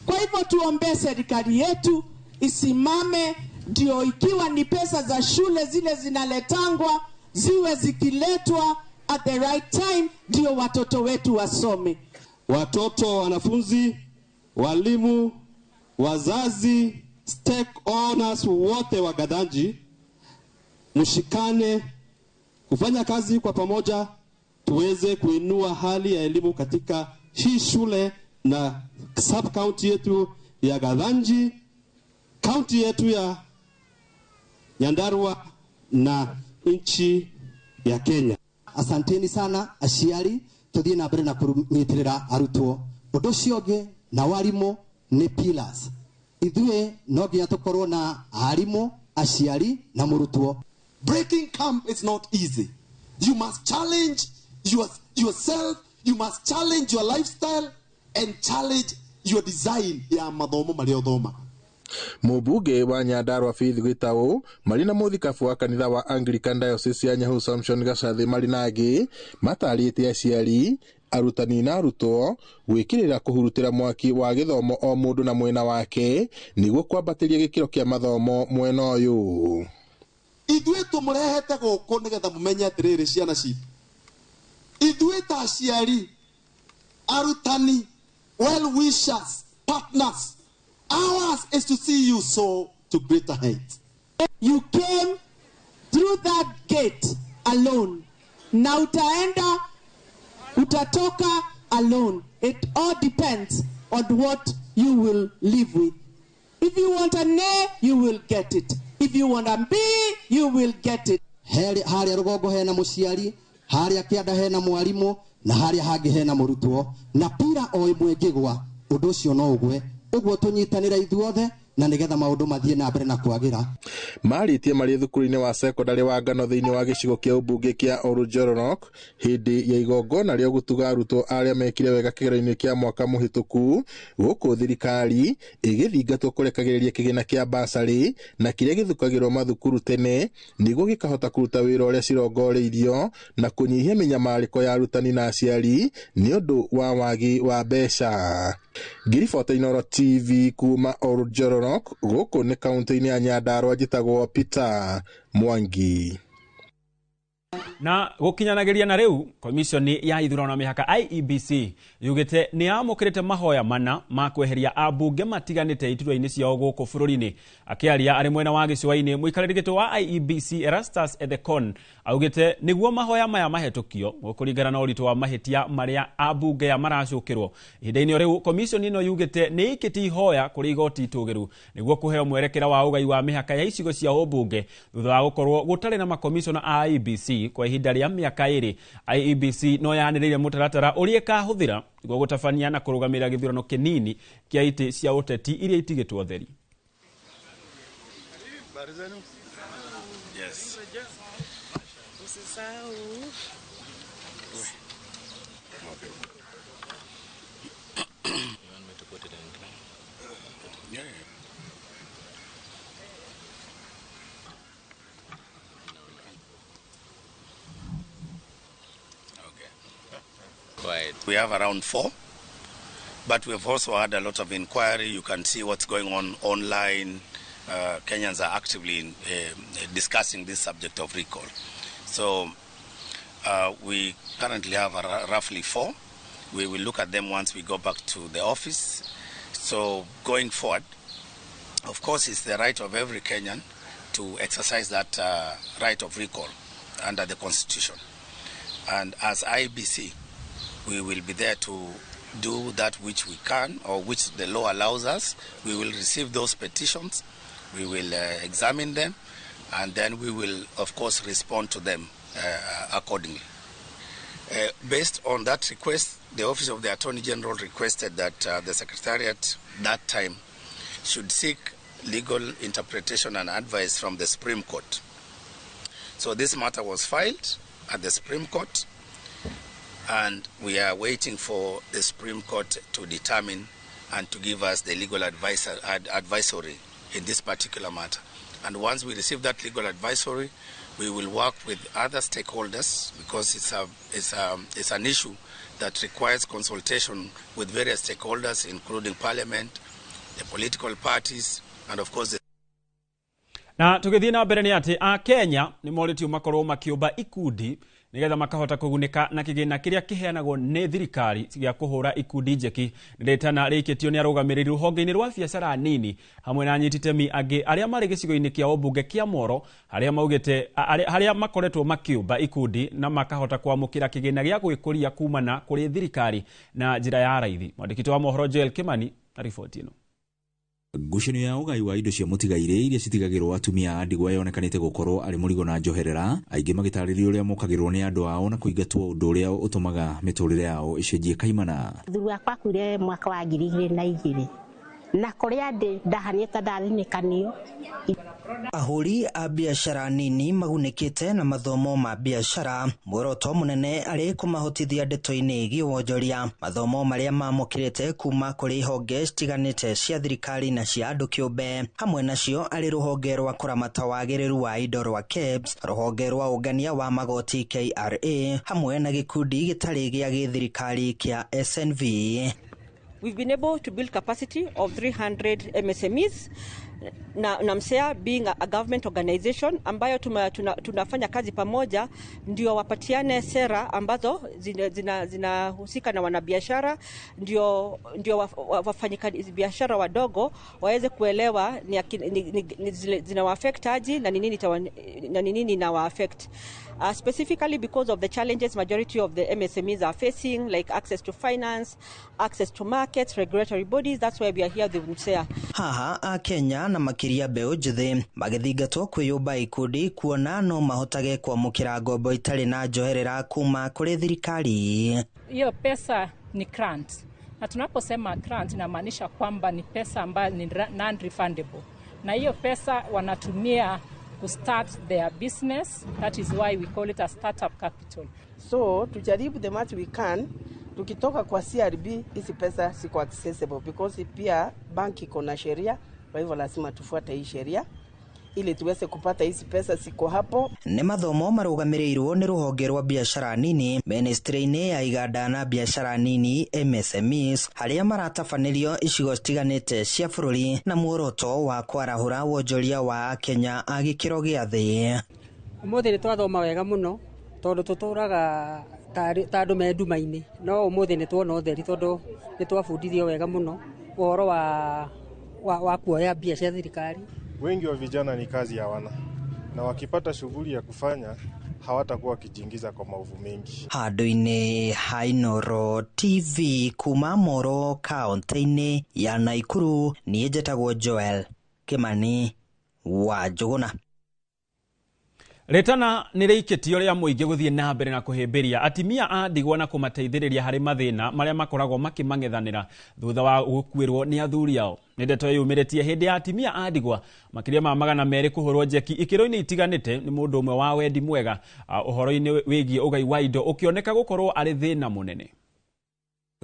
Kwa hivyo tuombee serikali yetu isimame, ndio ikiwa ni pesa za shule zile zinaletangwa ziwe zikiletwa at the right time, ndio watoto wetu wasome. Watoto, wanafunzi, walimu, wazazi, stakeholders wote wa Gathanji, mshikane kufanya kazi kwa pamoja tuweze kuinua hali ya elimu katika hii shule na sub county yetu ya Gathanji, county yetu ya Nyandarua na nchi ya Kenya. Asanteni sana aciari, tuthie na mbere na kunyitirira arutwo. Undu ucio ungi na warimu ni pillars. Ithuĩ no nginya tukorwo na arimu, aciari na murutwo. Breaking camp is not easy. You must challenge yourself, you must challenge your lifestyle and challenge your design ya mathomo maria uthoma. Mũmbunge wa Nyandarua Faith Gitau marĩ na mũthikabu wa kanitha wa Anglican Diocese ya Nyahu Samson Gacathi marĩ na angĩ matarĩte aciari, arutani na arutwo gwĩkĩrĩra kũhurutĩra mwaki wa gĩthomo o mũndũ na mwena wake nĩguo kwambatĩria gĩkĩro kĩa mathomo mwena ũyũ. Ithuĩ tũmũrehete gũkũ nĩgetha mũmenye atĩrĩrĩ ciana citũ, ithuĩ ta aciari, arutani, well wishers, partners, ours is to see you soar to greater heights. You came through that gate alone. Na utaenda, utatoka alone. It all depends on what you will live with. If you want an A, you will get it. If you want a B, you will get it. Haria rugongo hena muciari, haria kianda hena mwarimu, na haria hangi hena murutwo, na pira o imwe ngigwa, undu ucio no ugwe. Uguo tunyitanira ithuothe na nigetha maundu mathie na mbere na kwagira. Marĩtie marĩ thukuru-inĩ wa sekondarĩ wa Ngano thĩinĩ wa gĩcigo kĩa ũmbunge kĩa Oljororok hĩndĩ ya igongona rĩa gũtuga arutwo arĩa mekire wega kĩgeranio kĩa mwaka mũhĩtũku, gũkũ thirikari ĩgĩthingatwo kũrekagĩrĩria kĩgĩna kĩa basarĩ na kĩrĩa gĩthukagĩrwo mathukuru tene nĩguo gĩkahota kũruta wĩra ũrĩa cirongoreirio na kũnyihia mĩnyamarĩko ya arutani na aciari nĩ ũndũ wa wagi wa mbeca. Ngiribota Inooro TV kuma Oljororok gũkũ nĩ kaunti-inĩ ya Nyandarua, njĩtagwo Peter Mwangi. Na gũkinyanagĩria na rĩu komishoni ya ithurano na mĩhaka IEBC yugĩte nĩ yamũkĩrĩte mahoya mana ma kweheria ambunge matiganĩte iturwa-inĩ ciao gũkũ bũrũri-inĩ. Akĩaria arĩ mwena wa gĩcũa-inĩ, mũikarĩri gĩtĩ wa IEBC Erastus Ethekon augĩte nĩguo mahoya maya mahetũkio gũkũringana na ũritũ wa mahĩtia marĩa ambunge aya maracũkĩrwo. Ihinda-inĩ rĩu komishoni ĩno yugĩte nĩ ĩikĩtie ihoya kũrĩ igoti itũgĩru nĩguo kũheo mwerekera wa ũgai wa mĩhaka ya icigo cia ũmbunge thutha wa gũkorwo gũtarĩ na makomishona a IEBC kwa ihinda rĩa mĩaka ĩrĩ. IEBC no yanĩrĩire mũtaratara ũrĩa ĩkahũthĩra nĩguo gũtabania na kũrũgamĩrĩra gĩthurano kĩnini kĩa itĩ cia ũteti iria itigĩtwo theri. Yes. You want me to put it in? Yeah. Right. We have around 4, but we've also had a lot of inquiry. You can see what's going on online. Kenyans are actively discussing this subject of recall. So we currently have roughly 4. We will look at them once we go back to the office. So going forward, of course, it's the right of every Kenyan to exercise that right of recall under the Constitution. And as IEBC, we will be there to do that which we can or which the law allows us. We will receive those petitions, we will examine them, and then we will, of course, respond to them accordingly. Based on that request, the Office of the Attorney General requested that the Secretariat that time should seek legal interpretation and advice from the Supreme Court. So this matter was filed at the Supreme Court, and we are waiting for the Supreme Court to determine and to give us the legal advisory in this particular matter. And once we receive that legal advisory, we will work with other stakeholders, because it's an issue that requires consultation with various stakeholders, including Parliament, the political parties, and of course the Na tũgĩthiĩ na mbere nĩ atĩ a Kenya nĩ morĩtio makorwo makĩũmba ikundi nĩgetha makahota kũgunĩka na kĩgĩna kĩrĩa kĩheanagwo nĩ thirikari gĩa kũhũra ikundi njeki. Rĩtana rĩikĩtio nĩ arũgamĩrĩri rũhonge-inĩ rwa biacara nini hamwe na anyiti itemi angĩ arĩa marĩ gĩcigo-inĩ kĩa ũmbunge kĩa Moro, harĩa maugĩte harĩa makoretwo makĩũmba ikundi na makahota kwamũkĩra kĩgĩna gĩa gwĩkũria kumana kũrĩ thirikari na njĩra ya raithi. Mwandĩki wa mohoro Joel Kimani na riboti ĩno. Ngucanio ya ũgai wa indo cia mũtigairĩ iria citigagĩrwo atumia a ndigwa yonekanĩte gũkorwo arĩ mũrigo na njoherera, aingĩ magĩtarĩria ũrĩa mokagĩrwo nĩ andũ ao na kũingatwo, ũndũ ũrĩa ũtũmaga mĩtũrĩre yao ĩcenjie kaimana. Mũthuri wakwa akuire mwaka wa 2002 na kũrĩa ndĩ ndahanĩte ndathinĩkanio. Ahũri a biacara nini magunĩkĩte na mathomo ma biacara, muoroto mũnene arĩ kũmahotithia ndeto-inĩ ĩgiĩ wonjoria, mathomo marĩa mamũkĩrĩte kuma kũrĩ honge citiganĩte cia thirikari na cia andũ kĩũmbe, hamwe nacio arĩ rũhonge rwa kũramata wagĩrĩru wa indo rwa KEBS, rũhonge rwa ũngania wa magoti KRA, hamwe na gĩkundi gĩtarĩ gĩa gĩthirikari kĩa SNV. We've been able to build capacity of 300 MSMEs na NAMCEA being a government organization ambayo tunafanya kazi pamoja, ndio wapatiane sera ambazo zinahusika na wanabiashara, ndio wafanyikazi biashara wadogo waweze kuelewa ni zina affect aje na ni nini inawa affect. Specifically because of the challenges majority of the MSMEs are facing, like access to finance, access to markets, regulatory bodies. That's why we are here, the NAMCEA. Haha a Kenya na makĩria mbeũ njĩthĩ magĩthingatwo kwĩyũmba ikundi kuona no mahotage kwamũkĩra ngombo itarĩ na njoherera kuma kũrĩ thirikari. Hiyo pesa ni grant, na tunaposema grant inamaanisha kwamba ni pesa ambayo ni non-refundable, na hiyo pesa wanatumia to start their business. That is why we call it a startup capital. So tujaribu the much we can. Tukitoka kwa CRB hizi pesa siko accessible because pia banki iko na sheria, kwa hivyo lazima tufuate hii sheria ili tuweze kupata hizi pesa siko hapo. Nĩ mathomo marũgamĩrĩirwo nĩ rũhonge rwa biacara nini ministry-inĩ ya iganda na biacara nini MSMEs, harĩa maratabanĩrio icigo citiganĩte cia bũrũri na muoroto wa kwarahũra wonjoria wa Kenya a gĩkĩro gĩa thĩ. Ũmũthĩ nĩ twathoma wega mũno tondũ tũtũraga ta andũ me nduma-inĩ, no ũmũthĩ nĩ tuona ũtheri tondũ nĩ twabundithio wega mũno ũhoro wa kuoya mbia cia thirikari. Wengi wa vijana ni kazi hawana, na wakipata shughuli ya kufanya hawatakuwa wakijiingiza kwa maovu mengi. Handũ-inĩ ha Inooro TV kuma Moro kaunti-inĩ ya Naikuru, niĩ njetagwo Joel Kimani wa Njũgũna. Rĩtana nĩ rĩikĩtio rĩa mũingĩ gũthiĩ na mbere na kũhĩmbĩria atimia a ndigwa na kũmateithĩrĩria harĩ mathĩna marĩa makoragwo makĩmang'ethanĩra thutha wa gũkuĩrwo nĩ athuri ao. Nĩ ndeto yumĩrĩtie hĩndĩ ya atimia a ndigwa makĩria ma 200 kũhũrwo njeki ikĩro-inĩ itiganĩte nĩ mũndũ ũmwe wa wendi mwega ũhoro-inĩ wĩgiĩ ũgai wa indo ũkĩoneka gũkorwo arĩ thĩna mũnene.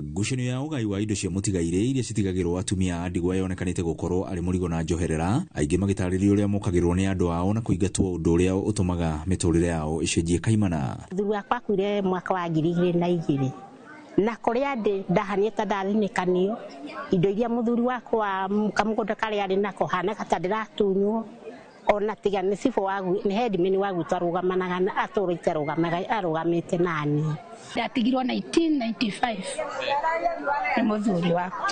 Ngucanio ya ũgai wa indo cia mũtigairĩ iria citigagĩrwo atumia a ndigwa yonekanĩte gũkorwo arĩ mũrigo na njoherera, aingĩ magĩtarĩria ũrĩa mokagĩrwo nĩ andũ ao na kũingatwo, ũndũ ũrĩa ũtũmaga mĩtũrĩre yao ĩcenjie kaimana. Mũthuri wakwa akuire mwaka wa 2002 na kũrĩa ndĩ ndahanĩte ndathinĩkanio, indo iria mũthuri wakwa kamũgũnda karĩa arĩ nako hanaga ta ndĩratunywo, ona tiga nĩ cibũ wa nĩ headman wa gwitũ arũgamanaga atũrĩte arũgamĩte nani. Ndatigirwo 1995 nĩ mũthuri wakwa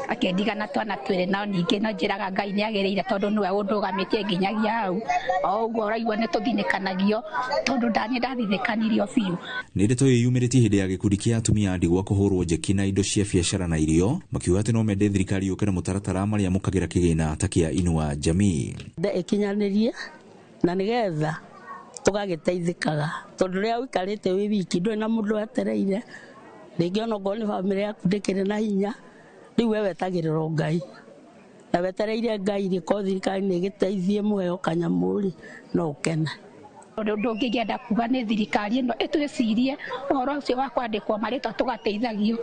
akĩndigana twana twĩrĩ, no ningĩ no njĩraga Ngai nĩ agĩrĩire tondũ nĩwe ũndũgamĩtie nginyagia hau. O ũguo ũraigua nĩ tũthinĩkanagio tondũ ndaniĩ ndathinĩkanirio biũ. Nĩ ndeto ĩyo yumĩrĩtie hĩndĩ ya gĩkundi kĩa atumia a ndigwa kũhũrwo njeki na indo cia biacara na irio, makiuga atĩ no mende thirikari yũke na mũtaratara marĩa mũkagĩra kĩgĩna ta kĩa Inua Jamii. Ĩkinyanĩrie na nĩgetha tũgagĩteithĩkaga tondũ rĩrĩa ũikarĩte wĩ wiki ndũrĩ na mũndũ wetereire, rĩngĩ ona okorwo nĩ bamĩrĩ yaku ndĩkĩrĩ na hinya, rĩu we wetagĩrĩrwo Ngai na wetereire Ngai rĩ, korwo thirikari nĩ ĩgĩteithie mũheo kanyamũ rĩ, no ũkene. Ũndũ ũngĩ ingĩenda kuga nĩ thirikari ĩno ĩtwĩcirie ũhoro ũcio wa kwandĩkwo marĩtwa tũgateithagio.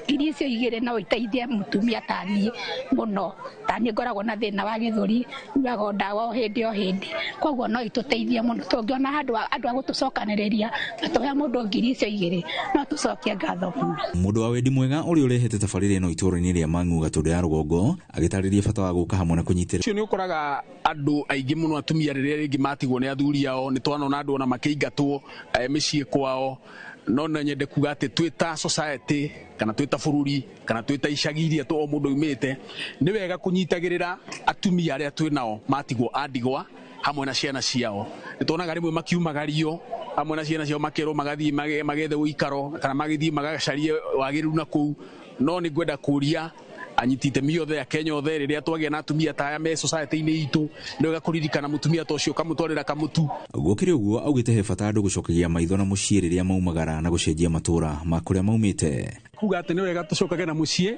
Ngiri icio igĩrĩ no iteithie mũtumia ta niĩ mũno, ta niĩ ngoragwo na thĩna wa gĩthũri, nyuaga ndawa o hĩndĩ o hĩndĩ, koguo no itũteithie mũno. Tũngĩona handũ andũ a gũtũcokanĩrĩria na tũhe mũndũ ngiri icio igĩrĩ, no tũcokie ngatho mũno. Mũndũ wa wendi mwega ũrĩa ũrehete tabarĩra ĩno itũũra-inĩ rĩa Mang'u Gatũndũ ya rũgongo agĩtarĩria bata wa gũka hamwe na kũnyitĩrĩra. Ũcio nĩ ũkoraga andũ aingĩ mũno atumia rĩrĩa rĩngĩ matigwo nĩ athuri ao, nĩ twanona andũ ona makĩingatwo mĩciĩ kwao. No no nyende kuga atĩ twĩ ta society kana twĩ ta bũrũri kana twĩ ta icagi iria o mũndũ aumĩte, nĩ wega kũnyitagĩrĩra atumia arĩa twĩ nao matigwo a ndigwa hamwe na ciana ciao. Nĩ tuonaga rĩmwe makiumagario hamwe na ciana ciao makerwo magathiĩ magethe ũikaro kana magĩthiĩ magacarie wagĩrĩru na kũu. No nĩ ngwenda kũria anyiti itemi othe a Kenya othe rĩrĩa twagĩa na atumia ta aya me society-inĩ itũ, nĩ wega kũririkana mũtumia ta ũcio ũkamũtwarĩra kamũtu. Gũkĩrĩ ũguo augĩte he bata andũ gũcokagia maitho na mũciĩ rĩrĩa maumagara na gũcenjia matũũra ma kũrĩa maumĩte. Kuga atĩ nĩ wega tũcokage na mũciĩ,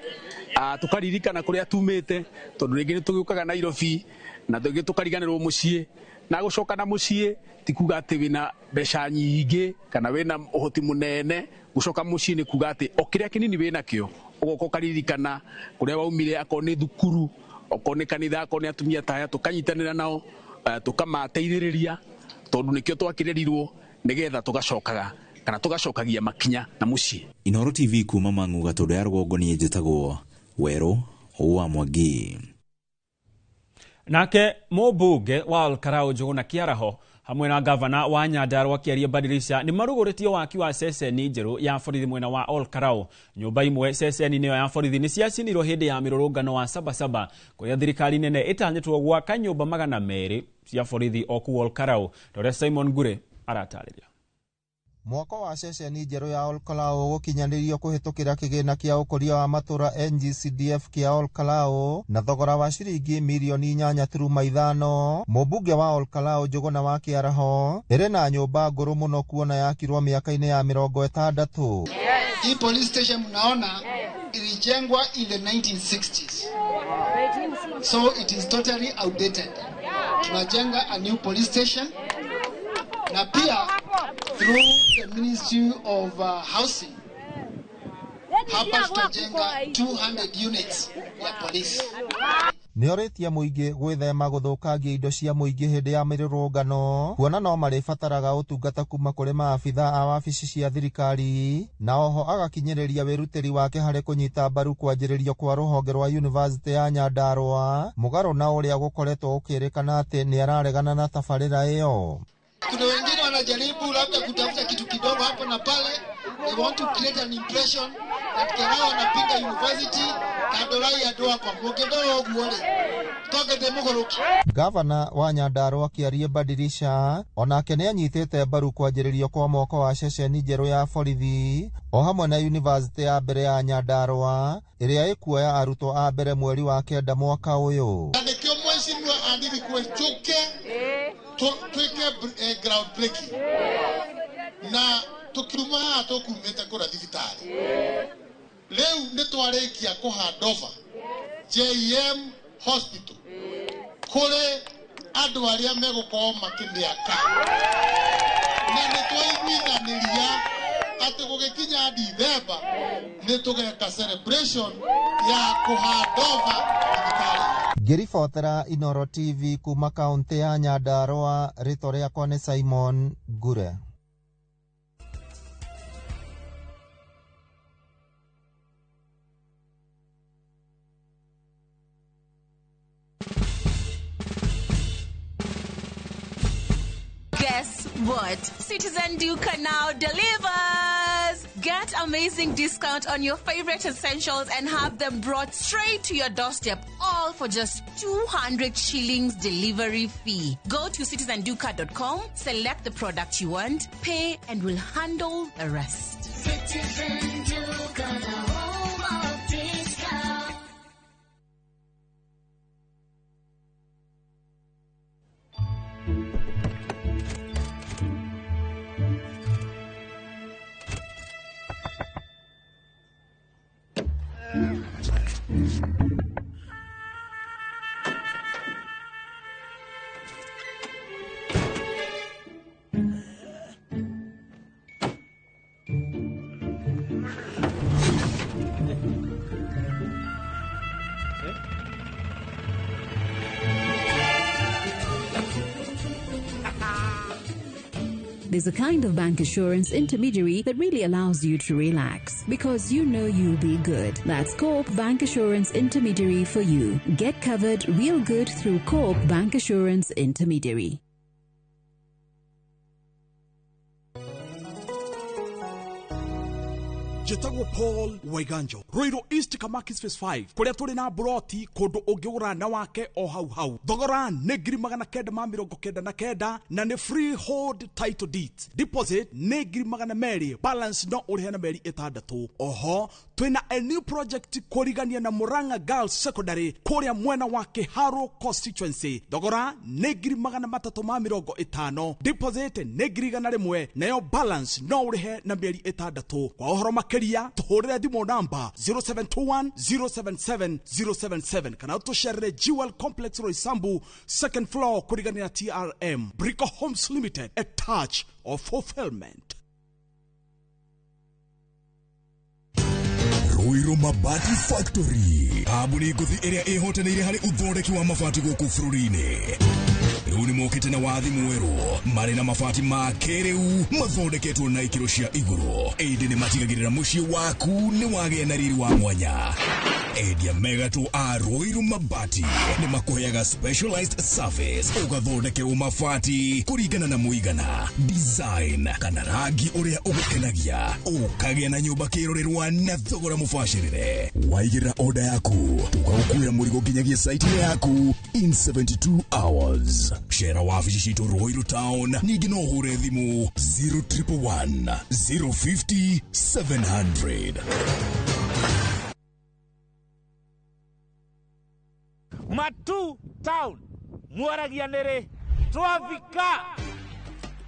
tũkaririkana kũrĩa tumĩte, tondũ rĩngĩ nĩ tũgĩũkaga Nairobi na rĩngĩ tũkariganĩrwo mũciĩ. Na gũcoka na mũciĩ ti kuga atĩ wĩna mbeca nyingĩ kana wĩna ũhoti mũnene. Gũcoka mũciĩ nĩ kuga atĩ o kĩrĩa kĩnini wĩnakĩo ũgoka ũkaririkana kũrĩa waumire, akorwo nĩ thukuru, okorwo nĩ kanitha, akorwo nĩ atumia ta aya, tũkanyitanĩra nao, tũkamateithĩrĩria, tondũ nĩkĩo twakĩrerirwo nĩgetha tũgacokaga kana tũgacokagia makinya na mũciĩ. Inooro TV kuma Mang'u Gatũndũ ya rũgongo, niĩ njĩtagwo Werũ wa Mwangi. Nake mũmbunge wa Olkarau Njuguna Kĩaraho hamwe na gavana wa Nyandarua Kĩarie Badirisha nĩ marugũrĩtie waki wa ceceni njerũ ya borithi mwena wa Olkarau. Nyũmba imwe ceceni-inĩ ĩyo ya borithi nĩ ciacinirwo hĩndĩ ya mĩrũrũngano wa Sabasaba, kũrĩa thirikari nene ĩtanyĩtwo gwaka nyũmba 200 cia borithi o kũu Olkarau. Ta ũrĩa Simon Ngure aratarĩria. Mwako wa ceceni njerũ ya Olkalau gũkinyanĩrio kũhĩtũkĩra kĩgĩna kĩa ũkũria wa matũra NGCDF kĩa Olkalau na thogora wa ciringi mirioni 8.5. Mũmbunge wa Olkalau Njuguna wa Kĩaraho ĩrĩ na nyũmba ngũrũ mũno kuona yakirwo mĩaka-inĩ ya 60. Hii police station mnaona ilijengwa in the 1960s. So it is totally outdated. Tunajenga a new police station na pia through the Ministry of Housing hapa tutajenga 200 units ya police. Nĩorĩtie mũingĩ gwĩthema gũthũkangia indo cia mũingĩ hĩndĩ ya mĩrũrũngano, kuona no marĩbataraga ũtungata kuma kũrĩ maabitha a wabici cia thirikari, na oho agakinyĩrĩria wĩrutĩri wake harĩ kũnyita mbaru kwanjĩrĩrio kwa rũhonge rwa University ya Nyandarua, mũgarũ na ũrĩa gũkoretwo gũkĩrĩkana atĩ nĩararegana na tabarĩra ĩyo. Kuna wengine wanajaribu labda kutafuta kitu kidogo hapa na pale. They want to create an impression that Kerao wanapinga university kandorai andũ akwa mũngĩndora ũguo rĩ twangete mũgũrũki. Gavana wa Nyandarua Kĩarie Badirisha onake nĩanyitĩte mbaru kwanjĩrĩrio kwa mwako wa ceceni njerũ ya borithi o hamwe na University ya mbere ya Nyandarua ĩrĩa ĩkuoya arutwo a mbere mweri wa 9 mwaka ũyũ. Na nĩkĩo mheshimiwa Andy request tũke twĩke ground breaking na tukiuma haha tũkumĩte kũrĩa thibitarĩ. Rĩu nĩ twarĩkia kũ hand over JM Hospital kũrĩ andũ arĩa megũkorwo makĩmĩaka, na nĩ twaiguithanĩria atĩ gũgĩkinya Dithemba nĩ tũgeka celebration ya kũ hand over thibitarĩ. Ngĩribotera Inooro TV kuma kaũntĩ ya Nyandarua, rĩtwa rĩakwa nĩ Simon Ngure. Guess what? Citizen Duka now delivers! Get amazing discount on your favorite essentials and have them brought straight to your doorstep, all for just 200 shillings delivery fee. Go to citizenduka.com, select the product you want, pay, and we'll handle the rest. Citizen Duka, the home of discount. There's a kind of bank assurance intermediary that really allows you to relax because you know you'll be good. That's Co-op Bank Assurance Intermediary for you. Get covered real good through Co-op Bank Assurance Intermediary. Njĩtagwo Paul Waiganjo, Ruiru East, Kamakis Phase 5, kũrĩa tũrĩ na mburoti kũndũ ũngĩgũra na wake o hau hau. Thogora nĩ 999,000 na nĩ freehold title deeds. Deposit nĩ 200,000, balance no ũrĩhe na mĩeri 6. Oho twĩna a new project kũrigania na Murang'a Girls Secondary kũrĩa mwena wa Kiharu constituency. Thogora nĩ 350,000, deposit nĩ 100,000, nayo balance no ũrĩhe na mĩeri 6. Kwa ũhoro makĩria tũhũrĩre thimũ namba 0721 077 077 kana tũcerere Jewel Complex, Roysambu, second floor, kũrigania na TRM. Brico Homes Limited, a touch of fulfillment. Ruiru Mabati Factory, kambuni ngũthi ĩrĩa ĩhotanĩire harĩ ũthondeki wa mabati gũkũ bũrũri-inĩ. Rĩu nĩ mokĩte na wathi mwerũ marĩ na mabati ma kĩrĩu mathondeketwo na ikĩro cia igũrũ, ĩndĩ nĩ matigagĩrĩra mũciĩ waku nĩ wagĩa na riri wa mwanya. Endia megatũ a Ruiru Mabati nĩ makũheaga specialized service ũgathondekerwo mabati kũringana na mũigana, design kana rangi ũrĩa ũgũkenagia, ũkagĩa na nyũmba kĩrorerwa na thogora mũbacĩrĩre. Waigĩrĩra order yaku tũgagũkuĩra mũrigo nginyagia site yaku in 72 hours. Cera wabici citũ Ruiru Town, ningĩ no ũhũre thimũ 0111 050 700. Matu Town mwaragia nĩrĩ twafika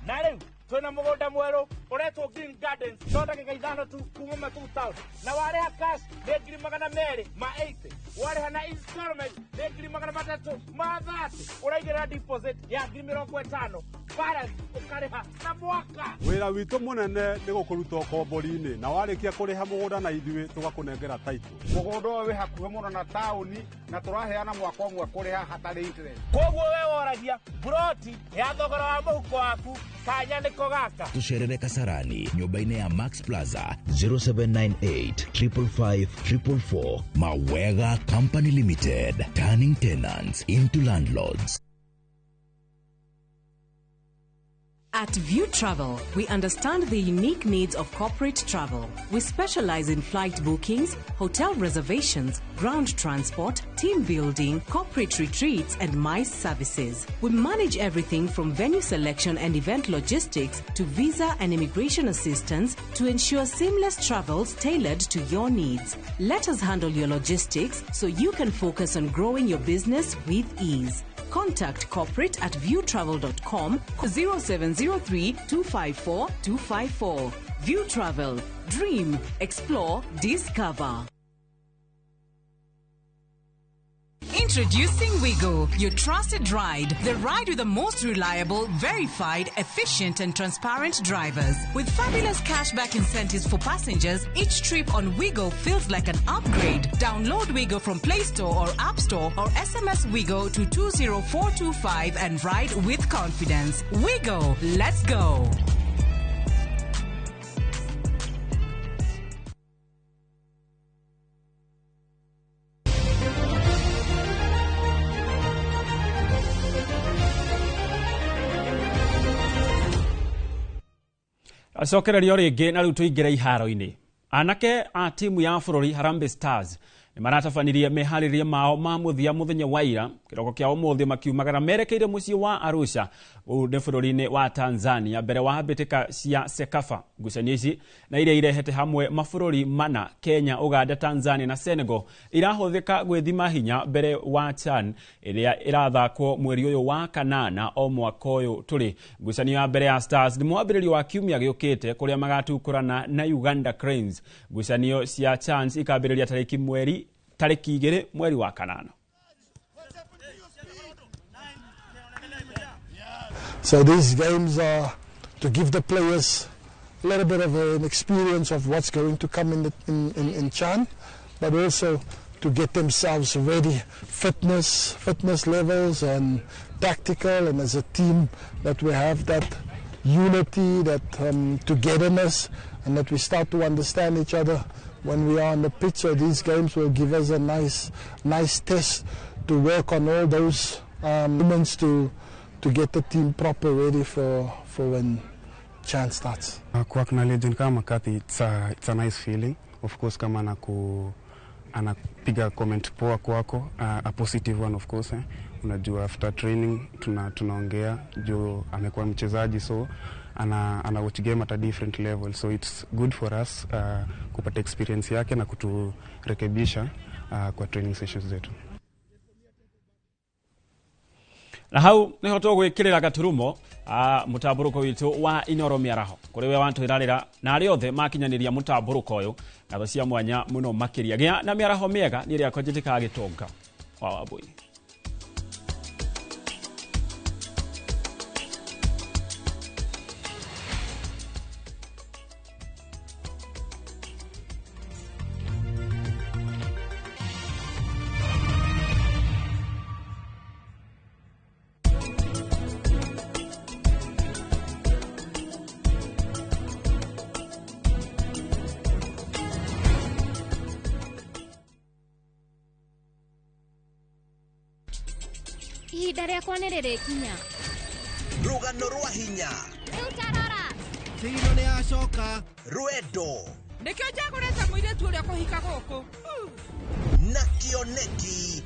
na rĩu twĩna mũgũnda mwerũ ũretwo Green Gardens, no ndagĩka 5 tu kuma Matu Town, na warĩha cash nĩ 280,000, warĩha na installment nĩ 330,000, ũraigĩrĩra deposit ya 50,000, balance ũkarĩha na mwaka. Wĩra witũ mũnene nĩ gũkũruta ũkombori-inĩ, na warĩkia kũrĩha mũgũnda na ithuĩ tũgakũnengera title. Mũgũnda ũyũ wĩ hakuhĩ mũno na taũni na tũraheana mwaka ũmwe kũrĩha hatarĩ interest. Koguo we woragia buroti ya thogora wa mũhuko waku kanya nĩko gaka. Tũcerere Kasarani nyũmba-inĩ ya Max Plaza 0798 555 444. Mawega Company Limited, turning tenants into landlords. At View Travel, we understand the unique needs of corporate travel. We specialize in flight bookings, hotel reservations, ground transport, team building, corporate retreats, and MICE services. We manage everything from venue selection and event logistics to visa and immigration assistance to ensure seamless travels tailored to your needs. Let us handle your logistics so you can focus on growing your business with ease. Contact corporate at viewtravel.com 0703 254 254. View Travel. Dream, explore, discover. Introducing Wigo, your trusted ride. The ride with the most reliable, verified, efficient and transparent drivers. With fabulous cashback incentives for passengers, each trip on Wigo feels like an upgrade. Download Wigo from Play Store or App Store or SMS Wigo to 20425 and ride with confidence. Wigo, let's go. Acokererio rĩngĩ na rĩu tũingĩre iharo-inĩ. Anake a timu ya bũrũri Harambee Stars nĩ maratabanirie meharĩria mao ma mũthia mũthenya wa ira kĩroko kĩa ũmũthĩ makiumagara merekeire mũciĩ wa Arusha ũũ nĩ bũrũri-inĩ wa Tanzania mbere wa mbĩtĩka cia CECAFA. Ngucanio ici na iria irehete hamwe mabũrũri mana Kenya, Uganda, Tanzania na Senegal irahũthĩka gwĩthima hinya mbere wa CHAN ĩrĩa ĩrathakwo mweri ũyũ wa kanana o mwaka ũyũ tũrĩ. Ngucanio ya mbere ya Stars nĩ mwambĩrĩrio wa kiumia gĩũkĩte kũrĩa magatukũrana na Uganda Cranes. Ngucanio cia CHAN ikambĩrĩria tarĩki 2 mweri wa kanana. So these games are to give the players a little bit of an experience of what's going to come in CHAN, but also to get themselves ready, fitness levels and tactical, and as a team that we have that unity, that togetherness, and that we start to understand each other when we are on the pitch. So these games will give us a nice test to work on all those moments to get the team proper ready for when CHAN starts. Kuwork na legend kama McCarthy, it's a nice feeling. Of course, kama anapiga comment poa kwako, a positive one of course. Unajua after training tunaongea juu amekuwa mchezaji, so ana watch game at a different level, so it's good for us kupata experience yake na kuturekebisha kwa training sessions zetu. Na hau niho tũgwĩkĩrĩra gaturumo mũtambũrũko witũ wa Inoro Mĩaraho kũrĩ we wantwĩrarĩra na arĩa othe makinyanĩria mũtambũrũko ũyũ ngatho cia mwanya mũno makĩria. Gĩa na mĩaraho mĩega niĩ rĩakwa njĩtĩkaga Gĩtonga wa Wambũi. Ihinda rĩakwa nĩ rĩrĩkinya. Rũgano rwa hinya. Rĩu tarora. Thino nĩ acoka. Rwendo. Nĩkĩo njagũrĩte mũirĩtu ũrĩa kũhika gũkũ. Na kĩoneki.